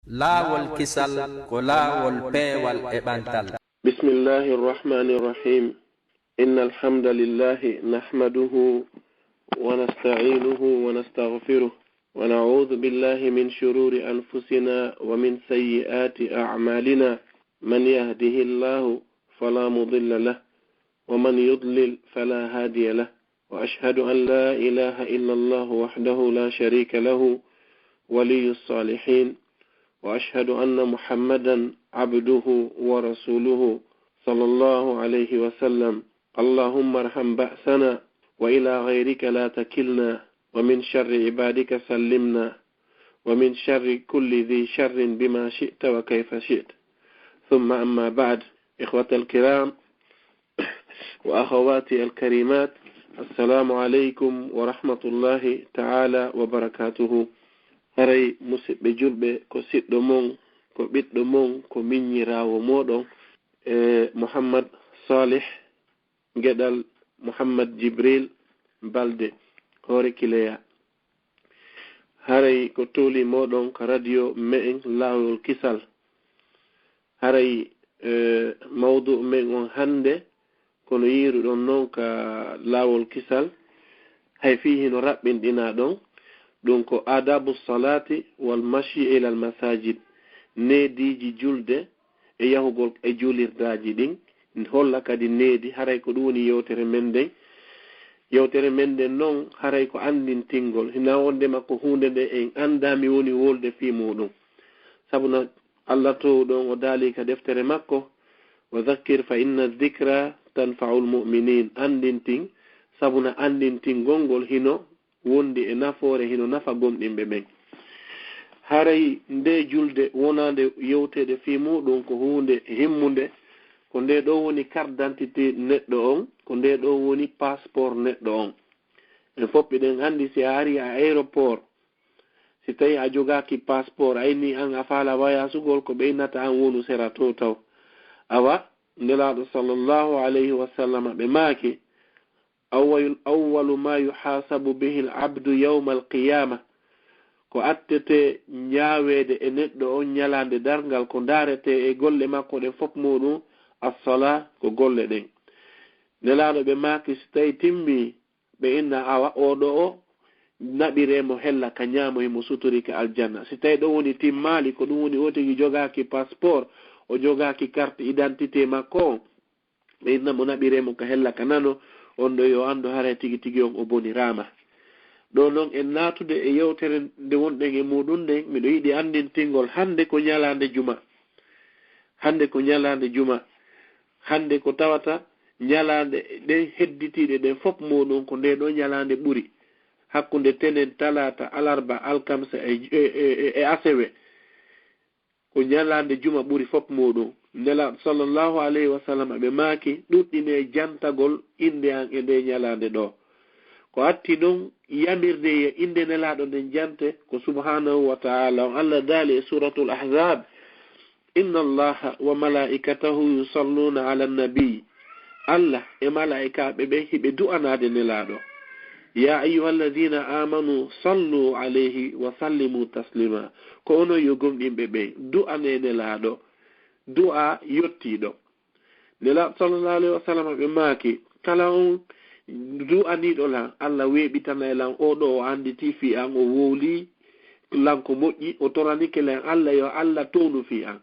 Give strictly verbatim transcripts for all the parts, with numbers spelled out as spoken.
Laawol kisal ko laawol peewal e ɓantal. بسم الله الرحمن الرحيم. إن الحمد لله نحمده ونستعينه ونستغفره، ونعوذ بالله من شرور أنفسنا ومن سيئات أعمالنا. من يهده الله فلا مضل له، ومن يضلل فلا هادي له. وأشهد أن لا إله إلا الله وحده لا شريك له، ولي الصالحين. وأشهد أن محمدا عبده ورسوله، صلى الله عليه وسلم. اللهم ارحم بأسنا، وإلى غيرك لا تكلنا، ومن شر عبادك سلمنا، ومن شر كل ذي شر بما شئت وكيف شئت. ثم أما بعد، إخوة الكرام، وأخواتي الكريمات، السلام عليكم ورحمة الله تعالى وبركاته. Haray, musidɓe julɓe, ko siɗɗo mon, ko ɓiɗɗo mon, ko miññiraawo mooɗon, e Muhammad Salih, geɗal Muhammad Jibril Balde, hoore Kileya. Haray ko tooli mooɗon ka radio me'en Laawol Kisal. Haray, eh, mawdu men on hannde, kono yiiruɗon non ka Laawol Kisal, hay fii hino raɓɓinɗinaa ɗon, ɗum ko adabu salati wal mashi ilal masajid, neediiji julde e yahugol e juulirdaaji ɗin, holla kadi needi, haray ko ɗum woni yewtere men nden. Yewtere men nden non, haray ko anndintingol, hinaa wonndema ko huunde nde en anndaa mi woni wolde fii muuɗum. Sabuna Allah toowuɗo on o daali ka deftere makko, "Wa dhakkir fa inna dhikra tanfa'ul mu'minin." Anndintin, sabuna anndintingol ngol hino wondi e nafoore, hino nafa gomɗinɓe ɓen. Haray nde julde wonaande yewteede fii muuɗum ko huunde himmunde, ko nde ɗo woni carte d'identité neɗɗo on, ko nde ɗo woni passeport neɗɗo on. En fof eɗen anndi si a ari a aéroport, si tawi a jogaaki passeport, a inni an a faala wayasugol, ko ɓe innata an wonu sera to taw. Awa, Nelaaɗo sallallahu alayhi wa sallam ɓe maaki, "Awwal-, awwalu ma yuhasabu bihi al-abdu yawma al-qiyama." Ko attete ñaaweede e neɗɗo on ñalaande darngal, ko ndaarete e golle makko ɗen fof muuɗum, as-sala, ko golle ɗen. Nelaaɗo ɓe maaki, si tawi timmi, ɓe inna, awa, oo ɗo o naɓiree mo hella ka ñaamo, himo sutori ka aljanna. Si tawi ɗo woni timmaali, ko ɗum woni o tigi jogaaki passeport, o jogaaki carte identité makko on, ɓe inna mo naɓiree mo ka hella ka nano, on ɗo yo anndu haray tigi tigi on o boniraama. Ɗo non en naatude e yewtere nde wonɗen e muuɗum nden, miɗo yiɗi anndintingol hannde ko ñalaande juma. Hannde ko ñalaande juma. Hannde ko tawata ñalaande ɗen hedditiiɗe ɗen fof muuɗum ko nde ɗo ñalaande ɓuri. Hakkunde tenen, talaata, alarba, alkamsa e, e, e, e asewe. Ko ñalaande juma ɓuri fof muuɗum. Nelaaɗo sallallahu alayhi wa sallam ɓe maaki, ɗuɗɗinee jantagol innde an e nde ñalaande ɗo. Ko atti non yamirde yo innde Nelaaɗo nden jante ko subhanahu wa ta'ala. On Allah daali e Suratul Ahzab, "Inna Allaha wa malaikatahu yusalluna ala nabi." Allah e malaa'ikaaɓe ɓe hiɓe du'anaade Nelaaɗo. "Ya ayyuhalladhina amanu sallu alayhi wa sallimu taslima." Ko onon yo gomɗinɓe ɓe, du'anee Nelaaɗo du'a yottiiɗo. Nelaaɗo sallallahu alayhi wa sallam ɓe maaki, kala on du'aniiɗo lan, Allah weeɓitanay lan oo ɗo o annditi fii an, o wowli lan ko moƴƴi, o toranike lan Allah, yo Allah townu fii an.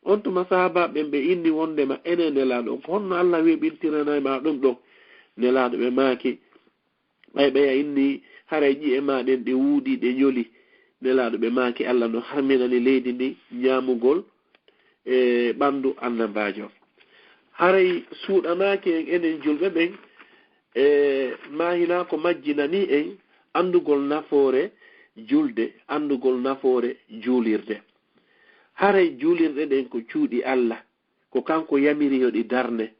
On tuma sahaabaaɓe ɓen ɓe inni wonndema, enen Nelaaɗo, ko honno Allah weeɓintiranay ma ɗum ɗon? Nelaaɗo ɓe maaki, ɓay ɓay a inni haray ƴi'e ma ɗen ɗe wuudi, ɗe ñoli. Nelaaɗo ɓe maaki, Allah no harminani leydi ndi ñaamugol e ɓanndu annabaajo. Haray suuɗanaaki en enen julɓe ɓen, e maa hinaa ko majjinanii en anndugol nafoore julde, anndugol nafoore juulirde. Haray juulirɗe ɗen ko cuuɗi Allah, ko kanko yamiri yo ɗi darne.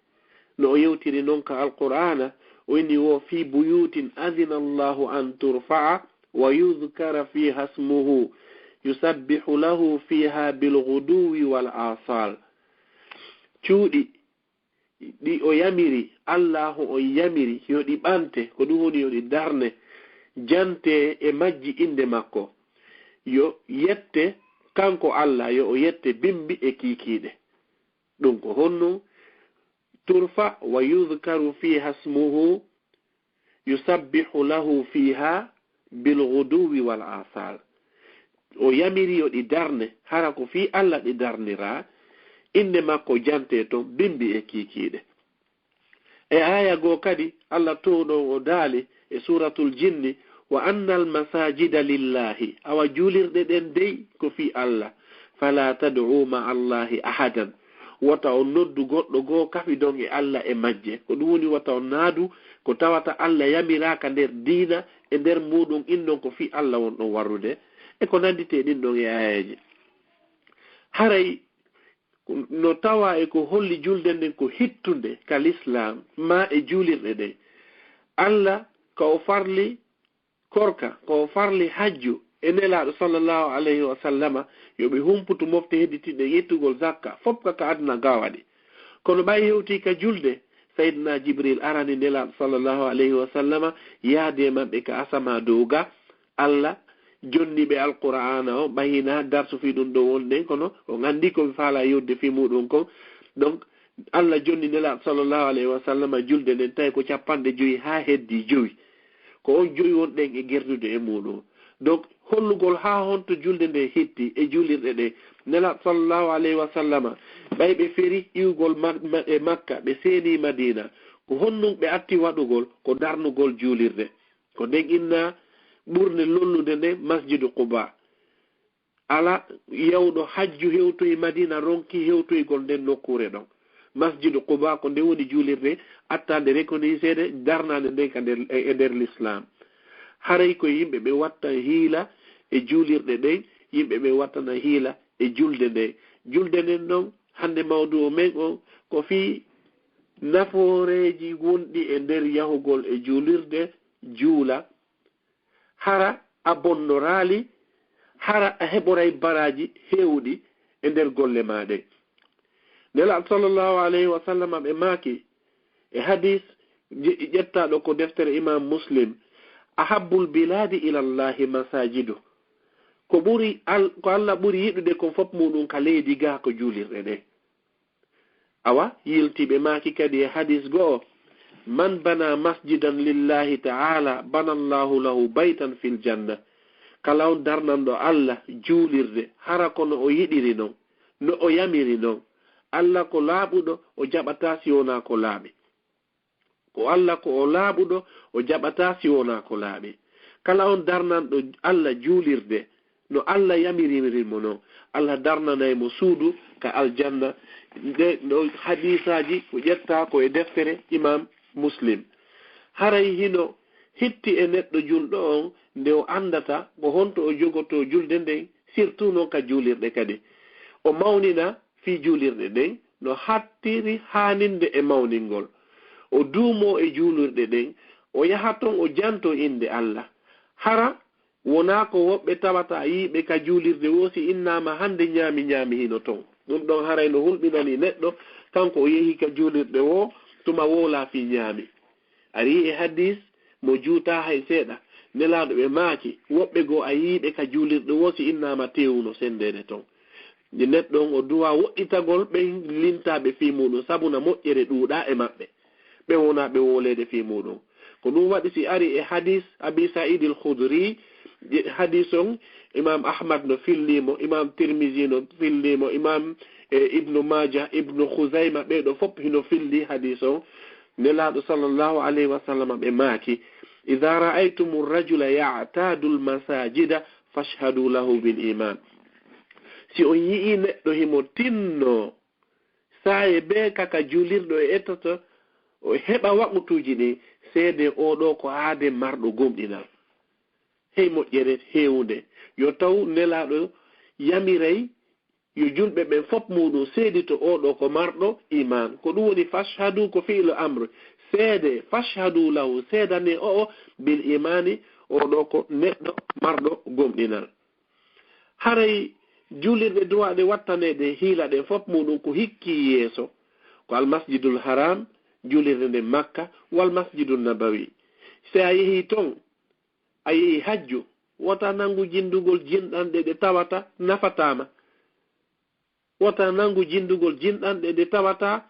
No o yewtiri non ka Alqur'aana, o inni wo, "Fi buyutin adhina Allahu an turfa'a wa yudhkara fiha ismuhu, yusabbihu lahu fiha bil ghuduwi wal asal." Cuuɗi ɗi o yamiri, Allaahu on yamiri yo ɗi ɓante, ko ɗum woni yo ɗi darne, jante e majji innde makko, yo yette Kanko Allah yo o yette bimbi e kiikiiɗe. Ɗum ko honno? Turfa wa yuzkaru fiha smuhu yusabbihu lahu fiha bil ghuduwi wal asal. O yamiri yo ɗi darne, hara ko fii Allah ɗi darnira, innde makko jante ton bimbi e kiikiiɗe. E aaya goo kadi, Allah towɗo o daali e Suuratul Jinni, "Wa annal masaajida lillaahi," awa juulirɗe ɗen dey ko fii Allah, "falaa tad'uu ma'allaahi ahadan," wota on noddu goɗɗo goo kafidon e Allah e majje. Ko ɗum woni wota on naadu ko tawata Allah yamiraaka nder diina, e nder muuɗum innon ko fii Allah wonɗon warrude, e ko nannditi e ɗin ɗon e aayeeje. Haray no tawa e ko holli julde nden ko hittunde ka lislaam, maa e juulirɗe ɗen. Allah ko o farli korka, ko o farli hajju e Nelaaɗo sallallahu alayhi wa sallama, yo ɓe humputu mofte hedditiiɗe yettugol zakka, fof ka, ka aduna ga waɗi. Kono ɓay hewti ka julde, Sayyidina Jibril arani Nelaaɗo sallallahu alayhi wa sallama, yaade maɓɓe ka asama dow ga, Allah jonni ɓe Alqur'aana o, ɓay hina darsu fii ɗum ɗo wonɗen, kono on anndi ko mi faala yewtude fii muuɗum kon. Donc, Allah jonni Nelaaɗo sallallahu alayhi wa sallama julde nden, tawi ko capanɗe jowi haa heddi jowi. Ko on jowi wonɗen e gerdude e muuɗum. Donc, hollugol haa honto julde nde hitti e juulirɗe ɗe. Nelaaɗo sallallahu alayhi wa sallama, ɓay ɓe feri iwgol Ma-, Ma-, e Makka, ɓe seeni Madiina. Ko honɗum ɓe atti waɗugol? Ko darnugol juulirde. Ko nden inna ɓurnde lollude nden Masjidu Quba. Ala yawɗo hajju hewtoyi Madiina ronki hewtoygol nden nokkuure ɗon. Masjidu Quba ko nde woni juulirde attaande recogniseede, darnaande nden ka nder, e, e nder l'islam. Haray ko yimɓe ɓe watta hiila e juulirɗe ɗen, yimɓe ɓe wattana hiila e julde nde. Julde nden ɗon, hannde mawdu o men on, ko fii nafooreeji wonɗi e nder yahugol e juulirde juula, hara a bonnoraali, hara a heɓoray baraaji heewɗi e nder golle maa ɗen. Nelaaɗo sallallahu alayhi wa sallam ɓe maaki e hadis je-, ƴettaaɗo ko deftere Imam Muslim, "Ahabbul biladi ila Allahi masajidu." Ko ɓuri Al-, ko Allah ɓuri yiɗude kon fof muuɗum ka leydi gaa ko juulirɗe ɗen. Awa, yiltiiɓe maaki kadi e hadis go'o, "Man bana masjidan lillahi ta'ala, bana Allahu lahu baytan fil janna." Kala on darnanɗo Allah juulirde, hara ko no o yiɗiri non, no o yamiri non. Allah ko laaɓuɗo, o jaɓataa si wonaa ko laaɓi. Ko Allah ko o laaɓuɗo, o jaɓataa si wonaa ko laaɓi. Kala on darnanɗo Allah juulirde, no Allah yamiriri mo non, Allah darnanay mo suudu ka aljanna. Nde, no hadisaaji ko ƴettaa ko e deftere Imam Muslim. Haray hino hitti e neɗɗo julɗo on nde o anndata ko honto o jogotoo julde nden, surtout non ka juulirɗe kadi. O mawnina fii juulirɗe ɗen no hattiri haaninde e mawningol. O duumoo e juulirɗe ɗen, o yaha ton o jantoo innde Allah. Hara wonaa ko woɓɓe tawata yiiɓe ka juulirde woo si innaama hannde ñaami ñaami hino ton. Ɗum ɗon haray no hulɓinani neɗɗo, kanko o yehi ka juulirde woo tuma wowlaa fii ñaami. Ari e hadis mo juutaa hay seeɗa, Nelaaɗo ɓe maaki, woɓɓe goo a yiiɓe ka juulirɗe woo si innaama teewu no senndeede ton. Neɗɗo on o duwaa woɗɗitagol ɓen lintaaɓe fii muuɗum, sabu na moƴƴere ɗuuɗaa e maɓɓe. Ɓe wonaa ɓe wowleede fii muuɗum. Ko ɗum waɗi si ari e hadis Abi Sa'id al-Khudri, hadis on Imam Ahmad no fillii mo, Imam Tirmizi no fillii mo, Imam, e, Ibnu Maaja, Ibnu Khuzayma, ɓee ɗoo fof hino fillii hadis on. Nelaaɗo sallallahu alayhi wa sallam ɓe maaki, "Idha ra'aytumu rajula ya'tadu al-masajida fashhadu lahu bil iman." Si on yi'i neɗɗo himo tinno saaye bee kaka juulirɗo e ettoto, o heɓa waqutuuji ɗin, seede oo ɗoo ko aade marɗo gomɗinal. Hey moƴƴere heewunde, yo taw Nelaaɗo yamiray yo julɓe ɓen fof muuɗum seedito oo ɗoo ko marɗo iman. Ko ɗum woni fashhadu ko fi'lu amr. Seede, fashhadu lahu, seedane oo bil imani, oo ɗoo ko neɗɗo marɗo gomɗinal. Haray juulirɗe duwaaɗe wattaneede hiila ɗen fof muuɗum ko hikki yeeso. Ko Almasjidul Haram, juulirde nden Makka, wal Masjidun Nabawi. Si a yehi ton, a yehi hajju, Wota nanngu jinndugol jinɗanɗe ɗe tawata nafataa ma. Wota nanngu jinndugol jinɗanɗe ɗe tawata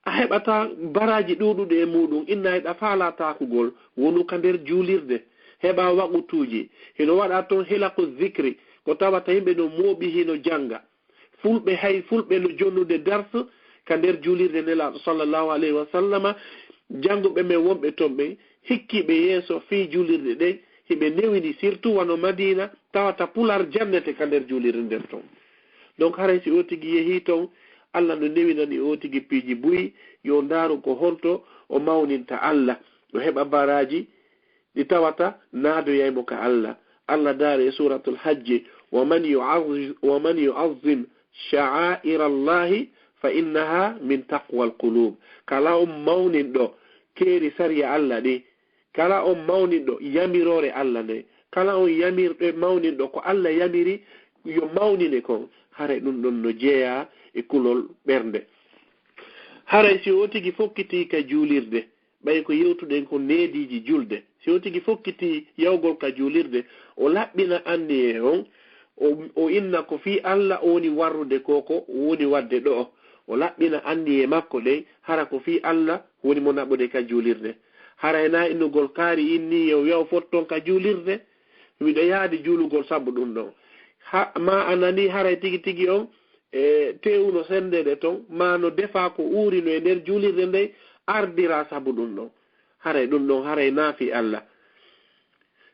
a heɓataa baraaji ɗuuɗuɗi e muuɗum. Inna hiɗa faalaa taakugol, wonu ka nder juulirde. Heɓaa waqutuuji. Hino waɗa ton hilaqu zikri, ko tawata yimɓe no mooɓi hino jannga. Fulɓe, hay Fulɓe no jonnude dars ka nder juulirde Nelaaɗo sallallahu alayhi wa sallama. Jannguɓe men wonɓe ton ɓen, hikkiiɓe yeeso fii juulirɗe ɗen, hiɓe newini, surtout wano Madiina, tawata Pulaar jannete ka nder juulirde nden ton. Donc, haray si oo tigi yehii ton, Alla no newinani oo tigi piiji buy, yo ndaaru ko honto o mawninta Alla, o heɓa baraaji ɗi tawata naadoyay mo ka Alla. Alla daari e Suuratul Hajji, "Wa man yu'azz-, wa man yu'azzim sha'aa'ira Allahi fa innaha min taqwal qulub." Kala on mawninɗo keeri sariya Alla ɗi, kala on mawninɗo yamiroore Alla nde, kala on yamirɗo mawninɗo ko Alla yamiri yo mawnine kon, haray ɗum ɗon no jeyaa e kulol ɓernde. Haray si o tigi fokkitii ka juulirde, ɓay ko yewtuɗen ko neediiji julde, si o tigi fokkitii yawgol ka juulirde, o laɓɓina anniyee on, o, o inna ko fii Alla o woni warrude ko, ko o woni waɗde ɗo'o. O laɓɓina anniyee makko ɗen, hara ko fii Alla woni mo naɓude ka juulirde. Haray na innugol kaari inni yo yaw fotton ka juulirde, miɗo yaadi juulugol sabu ɗum ɗon. Ha, ma a nanii haray tigi tigi on, e, teewuno senndeede ton, ma no defaa ko uurino e nder juulirde nden, ardiraa sabu ɗum ɗon. Haray ɗum ɗon, haray na fii Alla.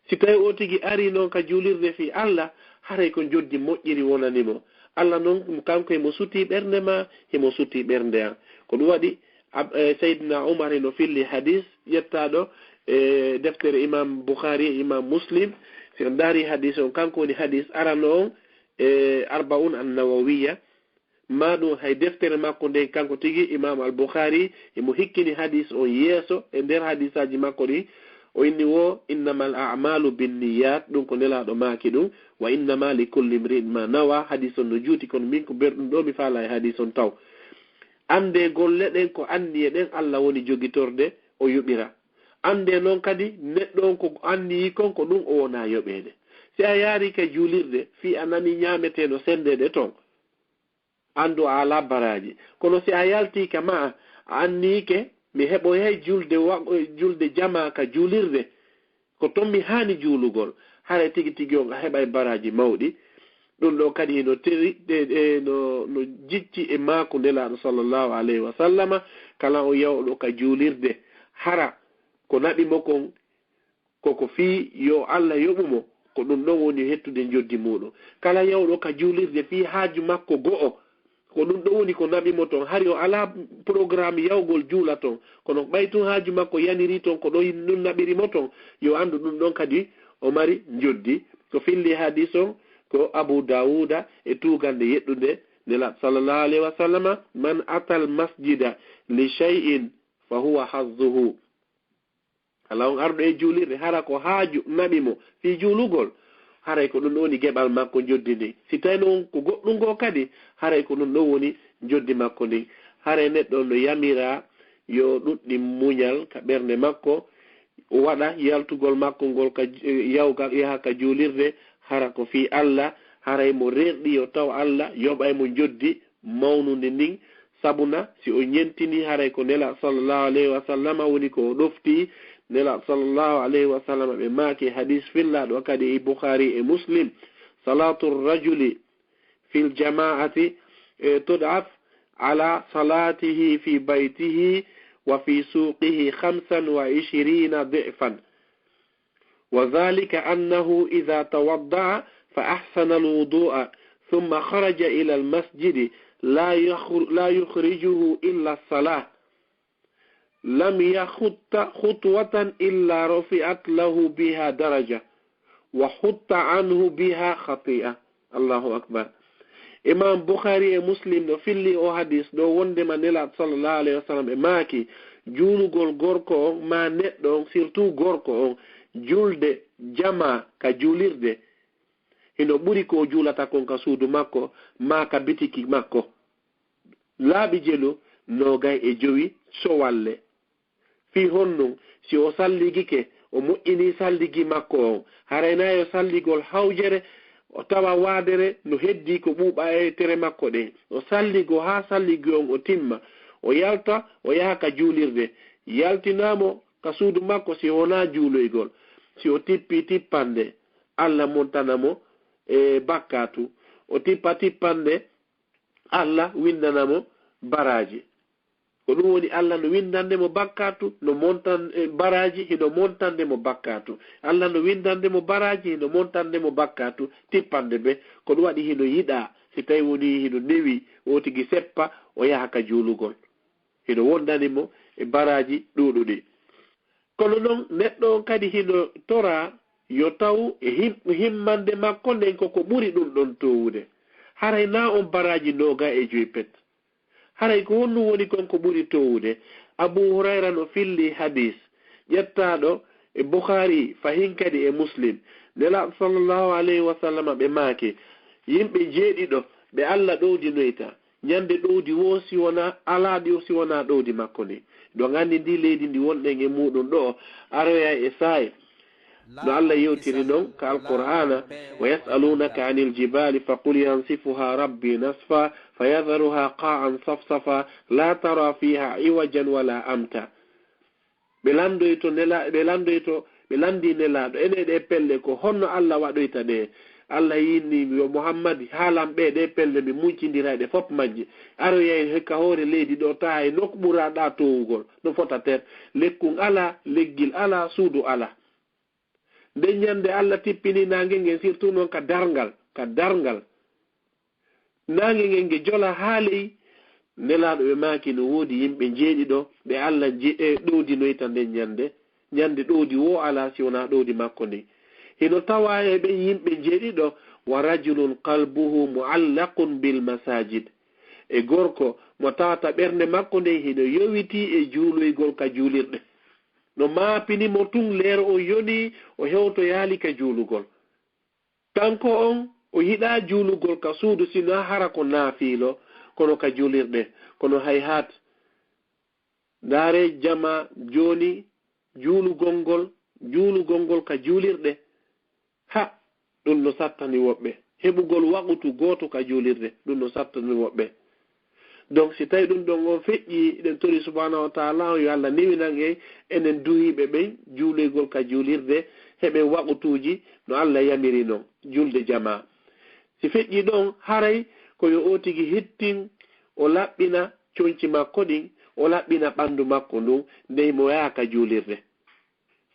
Si tawi o tigi arii non ka juulirde fii Alla, haray ko njoddi moƴƴiri wonani mo. Alla non, kanko himo sutii ɓernde ma, himo sutii ɓernde an. Ko ɗum waɗi, Ab-, eh, Seydina Umar hino filli hadis ƴettaaɗo e deftere Imam Bukhari e Imam Muslim. Si on ndaari hadis on, kanko woni hadis arano on e Arbaun An-Nawawiya. Ma ɗum hay deftere makko nden, kanko tigi Imam Al-Bukhari, himo hikkini hadis on yeeso e nder hadisaaji makko ɗin. O inni wo, "Innamal a'malu binniyat", ɗum ko Nelaaɗo maaki ɗum, "Wa innama likulli imri'in ma nawa." Hadis on no juuti, kono min ko berɗum ɗo mi faala e hadis on taw. Anndee golle ɗen ko anniye ɗen Alla woni jogitorde, o yoɓira. Anndee non kadi neɗɗo on ko anniyi kon ko ɗum o wona yoɓeede. Si a yaari ka juulirde, fii a nani ñaameteeno senndeede ton, anndu a alaa baraaji. Kono si a yaltii ka ma'a, a anniike, mi heɓoyay julde wa-, julde jamaa ka juulirde, ko ton mi haani juulugol, haray tigi tigi on a heɓay baraaji mawɗi. Ɗum ɗo kadi hino teri-, e, e, no, no jicci e maaku Nelaaɗo sallallahu alayhi wa sallama, kala on yawɗo ka juulirde, hara ko naɓi mo kon, ko ko fii yo Alla yoɓu mo, ko ɗum ɗon woni hettude njoddi muuɗum. Kala yawɗo ka juulirde fii haaju makko go'o, ko ɗum ɗon woni ko naɓi mo ton. Hari o alaa programme yawgol juula ton, kono ɓay tun haaju makko yanirii ton, ko ɗon ɗum naɓiri mo ton, yo anndu ɗum ɗon kadi o mari njoddi. Ko filli hadis on, ko Abu Dawuda e tuugannde yeɗɗunde Nelaaɗo sallallahu alayhi wa sallama, "Man atal masjida li shay'in fa huwa hazzuhu." Kala on arɗo e juulirde, hara ko haaju naɓi mo fii juulugol, haray ko ɗum ɗon woni geɓal makko njoddi ndin. Si tawi non ko goɗɗum goo kadi, haray ko ɗum ɗon woni njoddi makko ndin. Haray neɗɗo on no yamiraa yo ɗuɗɗin muñal ka ɓernde makko, o waɗa yaltugol makko ngol ka, eh, yawga, yaha ka juulirde, hara ko fii Alla, haray mo rerɗi yo taw Alla yoɓay mo njoddi mawnude ndin, sabuna si o ñentini, haray ko Nela sallallahu alayhi wa sallama woni ko o ɗofti. Nela sallallahu alayhi wa sallama ɓe maaki, hadis fillaaɗo kadi e Bukhari e Muslim, "Salatu rajuli fil jama'ati, eh, tud'af ala salatihi fi baytihi wa fi suqihi khamsan wa ishirina di'fan." وذلك أنه إذا توضأ فأحسن الوضوء ثم خرج إلى المسجد لا يخر-، لا يخرجه إلا الصلاة، لم يخط خطوة إلا رفعت له بها درجة، وحط عنه بها خطيئة. Allahu akbar. Imam Bukhari e Muslim no filli o hadis ɗo wondema Nelaɗo sallallahu alayhi wa sallam e maaki, juulugol gorko on, ma neɗɗo on, surtout gorko on, julde jama ka juulirde, hino ɓuri ko o juulata kon ka suudu makko, ma ka bitiki makko. Laaɓi jelu noogay e jowi sowalle. Fii honɗun, si o salligike, O moƴƴini salligi makko on. Haray na yo salligol hawjere, o tawa waadere no heddii ko ɓuuɓa e tere makko ɗen. O salligo haa salligi on o timma. O yalta, o yaha ka juulirde. Yaltinaa mo ka suudu makko si wonaa juuloygol. Si o tippii tippande, Alla montana mo e bakkaatu. O tippa tippande, Alla windana mo baraaji. Ko ɗum woni Alla no windande mo bakkaatu, no montan-, e, baraaji, hino montande mo bakkaatu. Alla no windande mo baraaji, hino montande mo bakkaatu, tippande be. Ko ɗum waɗi hino yiɗaa, si tawi woni hino newi, o tigi seppa, o yaha ka juulugol. Hino wondani mo e baraaji ɗuuɗuɗi. Kono non, neɗɗo on kadi hino toraa yo taw e him-, himmande makko nden ko ko ɓuri ɗum ɗon toowude. Haray na on baraaji nooga e joy pet. Haray ko honɗum woni kon ko ɓuri toowude? Abu Hurayra no filli hadis ƴettaaɗo e Bukhari, fahin kadi e Muslim. Nelaaɗo sallallahu alayhi wa sallam ɓe maaki, yimɓe jeeɗiɗo ɓe Alla ɗowdinoyta, ñande ɗowdi woo si wonaa, alaa ɗi si wonaa ɗowdi makko ndi. Ɗon anndi ndi leydi ndi wonɗen e muɗum ɗo, aroyay e saay. No Alla yewtiri non ka Alqur'aana, "Wa yas'alunaka anil jibali faqul yansifuha rabbi nasfa, fayadharuha qa'an safsafa, la tara fiha iwajan wala amta." Ɓe landoyto nela-, ɓe landoyto, ɓe landi Nelaaɗo, ene ɗe pelle ko honno Alla waɗoyta ɗe? Alla yinni yo Muhammad haalan ɓe ɗe pelle, mi muñcindiray ɗe fof majje. Aroyay he ka hoore leydi ɗo, taha e nokku ɓuraɗa towugol, no fota ter. Lekkun ala, leggil ala, suudu ala. Nden ñande Alla tippini naange ngen, surtout noon ka darngal, ka darngal. Naange ngen nge jola haa ley, Nelaaɗo ɓe maaki no woodi yimɓe njeeɗiɗo ɓe Alla je-, e ɗowdinoyta nden ñande, ñande ɗowdi woo alaa si wonaa ɗowdi makko ndin. Hino tawaa e ɓen yimɓe njeeɗiɗo, "wa rajulun qalbuhu mu'allaqun bil masajid." E gorko mo tawata ɓernde makko nden hino yowitii e juuloygol ka juulirɗe. No maapini mo tun leer on yonii, o hewtoyaali ka juulugol. Kanko on, o yiɗaa juulugol ka suudu, sinaa hara ko naafiilo, kono ka juulirɗe, kono hayhat. Ndaaree jamaa jooni, juulugol ngol, juulugol ngol ka juulirɗe, ha, ɗum no sattani woɓɓe. Heɓugol waqtu gooto ka juulirde, ɗum no sattani woɓɓe. Donc, si tawi ɗum ɗon on feƴƴi, eɗen tori subhanahu wa ta'ala on yo Allah newinan en, enen duhiiɓe ɓen, juuloygol ka juulirde, heɓen waqtuuji no Allah yamiri non, julde jamaa. Si feƴƴi ɗon, haray ko yo o tigi hittin, o laɓɓina conci makko ɗin, o laɓɓina ɓandu makko ndun, ndey mo yaha ka juulirde.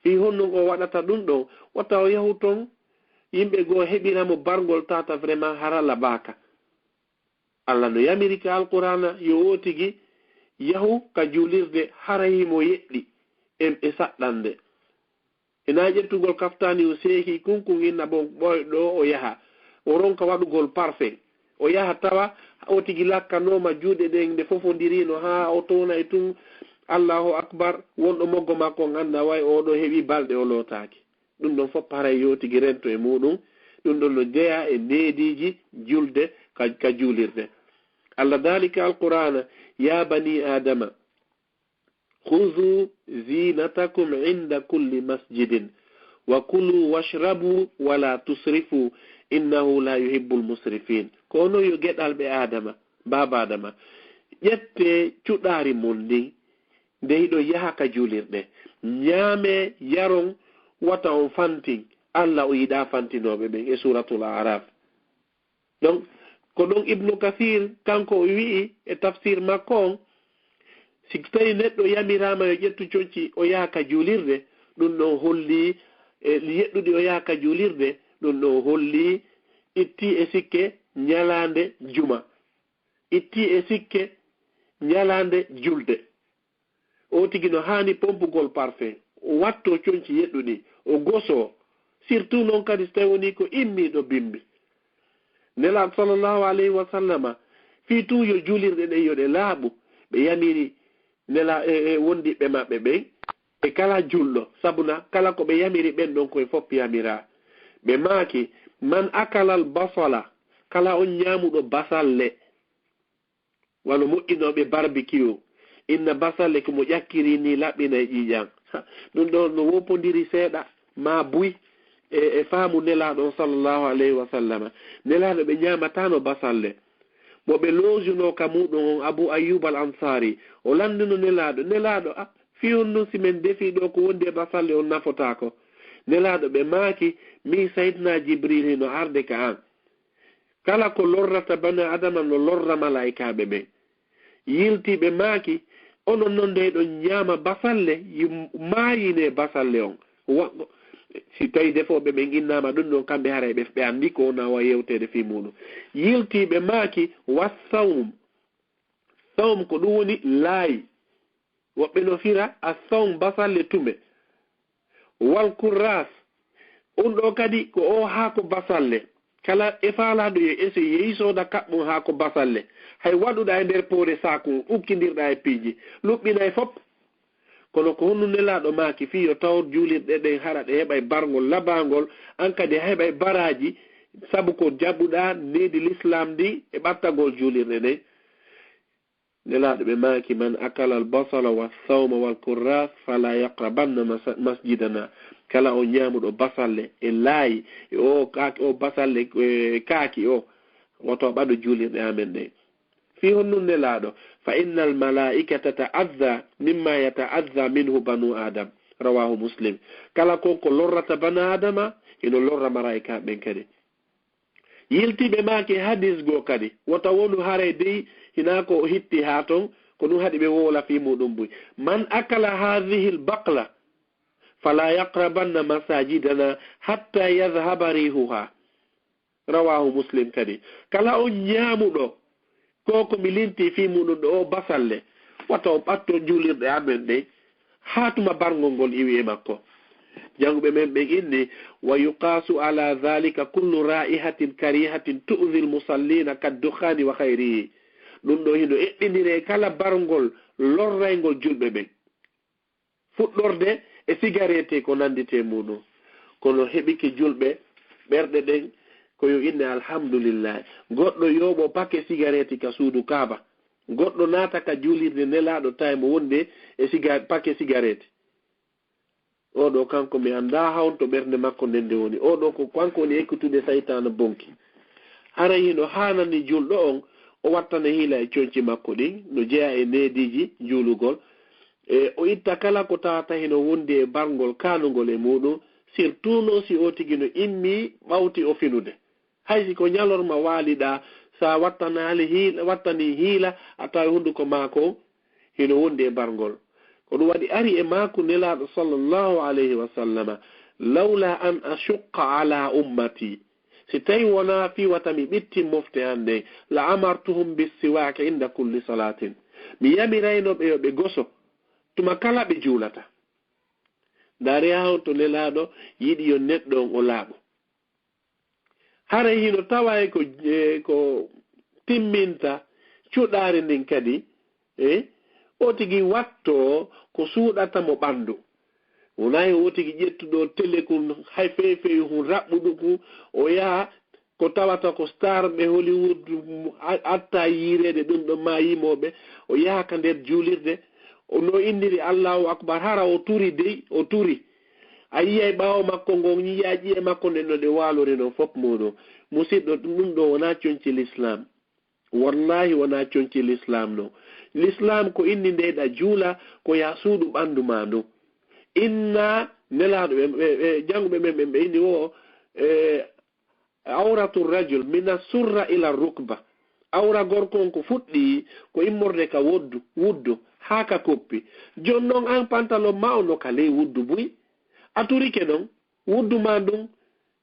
Fii honno o waɗata ɗum ɗon? Wata o yahu ton, yimɓe goo heɓira mo bargol tata vraiment hara labaaka. Allah no yamiri ka Alqur'aana yo o tigi yahu ka juulirde hara himo yeɗɗi e, e saɗɗande. Ina ƴettugol kaftaani o seeki kunkun inna bon ɓooy ɗo o yaha. O ronka waɗugol parfum. O yaha tawa o tigi lakkanooma juuɗe ɗen nde fofondirino haa o towna e tun Allahu Akbar. Wonɗo moggo makko on annda way o ɗo heɓi balɗe o lootaaki. Ɗum ɗon fof haray yo tigi rento e muɗum. Ɗum ɗon no jeyaa e neediiji julde ka, ka juulirde. Allah daali ka Alqur'aana, "Ya bani Aadama, khuzu zinatakum inda kulli masjidin, wa kulu washrabu, wa la tusrifu, innahu la yuhibbul musrifin." Ko onon yo geɗalɓe Aadama, baaba Aadama, ƴettee cuɗaari mon ndin, nde hiɗon yaha ka juulirɗe. Ñaamee, yaron, wata on fantin. Allah o yiɗaa fantinooɓe ɓen e Suuratul A'raaf. Donc, ko ɗon Ibnu Kasiir, kanko o wi'i e tafsiir makko on, si tawi neɗɗo yamiraama yo ƴettu conci o yaha ka juulirde, ɗum ɗon holli, e yeɗɗude o yaha ka juulirde, ɗum ɗon holli itti e sikke ñalaande juma. Itti e sikke ñalaande julde. O tigi no haani pompugol parfum, o watto conci yeɗɗuɗi, o goso, surtout noon kadi so tawi woni ko immiiɗo bimbi. Nelaaɗo sallallahu alayhi wa sallama, fii tun yo juulirɗe ɗen yo ɗe laaɓu, ɓe yamiri Nela-, e, e wondiɓɓe maɓɓe ɓen, e kala julɗo, sabuna kala ko ɓe yamiri ɓen ɗon koye fof yamira. Ɓe maaki, "Man akalal basala," kala on ñaamuɗo basalle, wano moƴƴinooɓe barbecue. Inna basalle ko mo ƴakkiri ni laɓɓina e ƴiiƴan. Ɗum ɗo no woppondiri seeɗa ma buy e, e faamu Nelaaɗo on, sallallahu alayhi wa sallama. Nelaaɗo ɓe ñaamatano basalle. Mo ɓe loojunoo ka muuɗum on, Abu Ayyub al Ansari, o lanndino Nelaaɗo, Nelaaɗo, a, fii honno si men defii ɗo ko wondi e basalle on nafotaako? Nelaaɗo ɓe maaki, min Sayyidina Jibril hino arde ka an. Kala ko lorrata bani Adama no lorra malaa'ikaaɓe ɓen. Yiltiiɓe maaki, onon non dey ɗon ñaama basalle, yum-, maayinee basalle on. Wa-, si tawi defooɓe ɓen innaama ɗum ɗon, kamɓe haray ɓe, ɓe anndi ko wona wa yewteede fii muuɗum. Yiltiiɓe maaki, wa sawm. Sawm ko ɗum woni laayi. Woɓɓe no fira a sawm basalle tume. Wal kurras, on ɗo kadi ko o haako basalle. Kala e faalaaɗo yo ese yehi sooda kaɓɓon haako basalle. Hay waɗuɗa e nder poore saaku on, ukkindirɗa e piiji, luɓɓinay fop. Kono ko honno Nelaaɗo maaki fii yo tawor juulirɗe ɗen hara ɗe heɓay barngol labaangol, an kadi a heɓay baraaji, sabu ko jaɓuɗa needi Lislaam ndin e ɓattagol juulirɗe ɗen? Nelaaɗo ɓe maaki, man akala al basala wa sawma wal kurras fala yaqrabanna mas-, masjidana. Kala o ñaamuɗo basalle e laayi, e o kaaki, o basalle, e kaaki o, woto ɓaɗo juulirɗe amen ɗen. Fii honɗun Nelaaɗo? Fa innal malaa'ikata ta'adha mimma yata'adha minhu banu Adam. Rawahu Muslim. Kala kon ko lorrata bana Adama, hino lorra malaa'ikaaɓe ɓen kadi. Yiltiiɓe maaki hadis goo kadi, wota wonu haray dey hinaa ko o hitti haa ton, ko ɗun haɗi ɓe wowla fii muuɗun buy. Man akala haadihil baqla, fala yaqrabanna masajidana hatta yadhhaba riihuha. Rawahu Muslim kadi. Kala on ñaamuɗo ko ko mi linti fii muuɗun ɗo o basalle, wata o ɓatto juulirɗe amen ɗen, haa tuma barngol ngol iwi e makko. Jannguɓe men ɓen inni, wa yuqasu ala dhalika kullu ra'ihatin karihatin tu'dhi al-musallina kad-dukhani wa khayrihi. Ɗun ɗo hino eɓɓindire e kala barngol lorrayngol julɓe ɓen. Fuɗɗorde e sigareeti ko nannditee muuɗun. Kono heɓike julɓe ɓerɗe ɗen ko yo inne alhamdulillahi. Goɗɗo yooɓo pake sigareeti ka suudu Kaaba. Goɗɗo naata ka juulirde Nelaaɗo tawi mo wonde e siga-, pake sigareeti. Oo ɗoo kanko mi anndaa honto ɓernde makko nden nde woni. Oo ɗoo ko kanko woni ekkutude saytaana bonki. Haray hino haanani julɗo on o wattana hiila e conci makko ɗin, no jeyaa e neediiji juulugol. E o itta kala ko tawata hino wondi e barngol kaanungol e muuɗun, surtout non si o tigi no immii ɓawti o finude. Hay si ko ñalorma waaliɗaa, sa wattanaali hiila, wattanii hiila, a taway hunduko maa kon hino wondi e barngol. Ko ɗun waɗi ari e maaku Nelaaɗo sallallahu alayhi wa sallama, lawla an ashuqqa ala ummati, si tawi wonaa fii wata mi ɓittin mofte an ɗen, la amartuhum bissiwaaki inda kulli salaatin. Mi yamirayno ɓe yo ɓe goso tuma kala ɓe juulata. Ndaaree haa honto Nelaaɗo yiɗi yo neɗɗo on o laaɓo. Haray hino taway ko, e, ko timminta cuɗaari ndin kadi, e, o tigi wattoo ko suuɗata mo ɓanndu. Wonaa yo o tigi ƴettu ɗo tele kun, hay fey fey hun raɓɓuɗu kun, o yaha ko tawata ko star ɓe Hollywood, a-, atta yiireede ɗun ɗon maa yimooɓe, o yaha ka nder juulirde, o no inniri Allahu Akbar, hara o turi dey, o turi. A yi'ay ɓaawo makko ngon, yi'aa ƴi'e makko nden no ɗe waalori non fop muuɗun. Musiɗɗo, ɗun ɗo wonaa conci Lislaam. Wallahi wonaa conci Lislaam non. Lislaam ko inni ndeyɗa juula, ko yaa suuɗu ɓanndu maa ndun. Inna Nelaaɗo ɓe, ɓe, ɓe, jannguɓe men ɓen ɓe inni wo, e, awratu rajul mina surra ila rukba. Awra gorko on ko fuɗɗi ko immorde ka woddu, wuddu, haa ka koppi. Jon non an pantalon maa on no ka ley wuddu buy. A turike non, wuddu maa ndun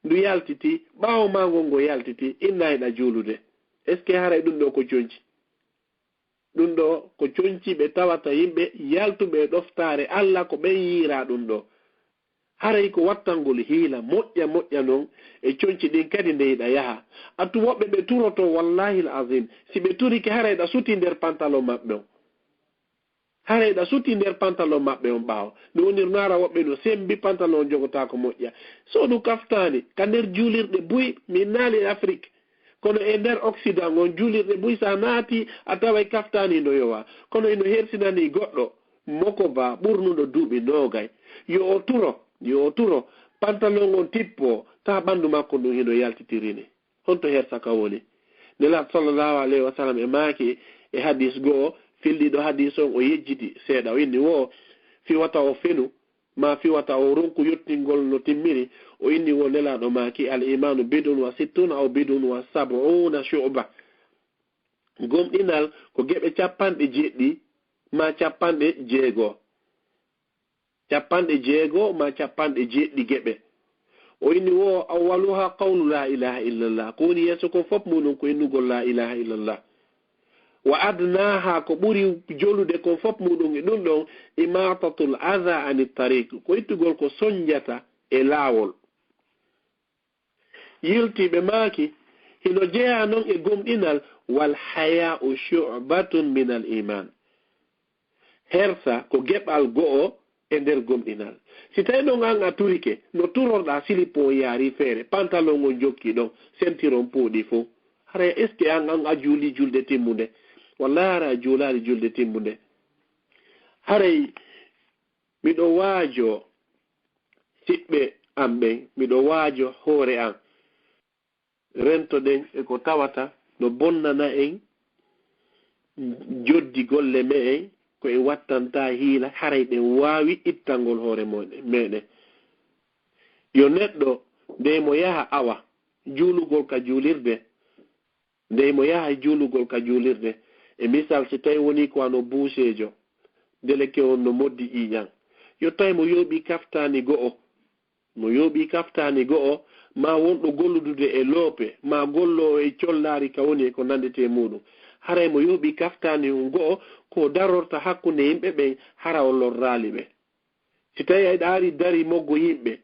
ndu yaltiti, ɓaawo maa ngon ngo yaltiti, inna hiɗa juulude. Est-ce que haray ɗun ɗo ko conci? Ɗun ɗo ko conci ɓe tawata yimɓe yaltuɓe e ɗoftaare Alla ko ɓen yiiraa ɗun ɗo. Haray ko wattangol hiila moƴƴa moƴƴa non e conci ɗin kadi nde hiɗa yaha. Attu woɓɓe ɓe turoto, wallahi al azim, si ɓe turike haray ɗa suti nder pantalon maɓɓe on. Haray ɗa suti nder pantalon maɓɓe on ɓaawo. No wonir no ara woɓɓe no sembi pantalon jogotaako moƴƴa. Soodu kaftaani ka nder juulirɗe buy, mi naali e Afrik. Kono e nder Occident on juulirɗe buy sa naati a taway kaftaani no yowa. Kono ino hersinani goɗɗo. mokoba ɓurnuɗo duuɓi noogay, yo o turo, yo o turo, pantalon on tippo, taa ɓanndu makko ndun hino yaltitiri ni. Honto hersa ka woni? Nelaaɗo sallallahu alayhi wa sallam e maaki e hadiis go'o, filliiɗo hadiis on o yejjiti seeɗa, o inni wo fii wata o fenu, maa fii wata o ronku yottingol no timmiri, o inni wo Nelaaɗo maaki, "Al imaanu bid'un wa sittuna aw bid'un wa sab'una shu'ba." Gomɗinal ko geɓe cappanɗe jeɗɗi maa cappanɗe jeego. Cappanɗe jeego maa cappanɗe jeɗɗi geɓe. O inni wo, "Awwaluha qawlu la ilaha illallah." Ko woni yeeso kon fof muɗum ko innugol la ilaha illallah. Wa adnaha, ko ɓuri jolude kon fof muɗum e ɗum ɗon, imatatul adha anit tariq, ko ittugol ko sonjata e laawol. Yiltiiɓe maaki, hino jeyaa non e gomɗinal, "Wal haya'u shu'batun minal iman." Hersa ko geɓal go'o e nder gomɗinal. Si tawi non an a turike, no turorɗaa, silipo on yaari feere, pantalon on jokki ɗon, sentiron pooɗi fow. Haray est-ce que an, an a juuli julde timmunde? Wallahi haray a juulaali julde timmunde. Haray miɗo waajoo siɓɓe am ɓen, miɗo waajoo hoore am. Rentoɗen e ko tawata no bonnana en joddi golle me'en, ko en wattantaa hiila, haray ɗen waawi ittangol hoore mo-, meɗen. Yo neɗɗo, dey mo yaha awa juulugol ka juulirde, dey mo yaha juulugol ka juulirde, e misal, si tawi woni ko wano buuseejo, ndeleke on no moddi ƴiiƴan, yo tawi mo yooɓii kaftaani go'o, mo yooɓii kaftaani go'o, maa wonɗo golludude e loope, maa golloowo e collaari ka woni e ko nanndetee muɗum. Haray mo yooɓii kaftaani on go'o, ko darorta hakkunde yimɓe ɓen, hara o lorraali ɓe. Si tawi aɗa ari dari moggo yimɓe,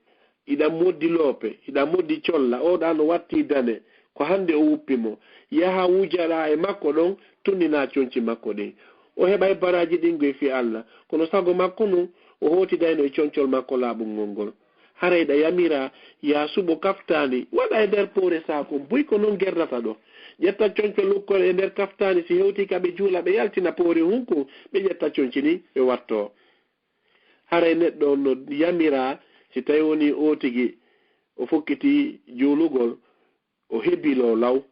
iɗa moddi loope, iɗa moddi colla, oɗa no watti dane, ko hannde o wuppi mo, yaha wujaɗa e makko ɗon, tunnina conci makko ɗin. O heɓay baraaji ɗin goy fii Alla, kono sago makko nun, o hootidayno e concol makko laaɓungol ngol. Haray ɗa yamira, yaa suɓo kaftaani, waɗa e nder poore saakun, buy ko non gerdata ɗo. Ƴetta concol ukkol e nder kaftaani, si hewtii ka ɓe juula, ɓe yaltina poore hunkun, ɓe ƴetta conci ɗin, ɓe wattoo. Haray neɗɗo on no yamiraa, si tawi wonii oo tigi o fokkitii juulugol, o hebiloo law.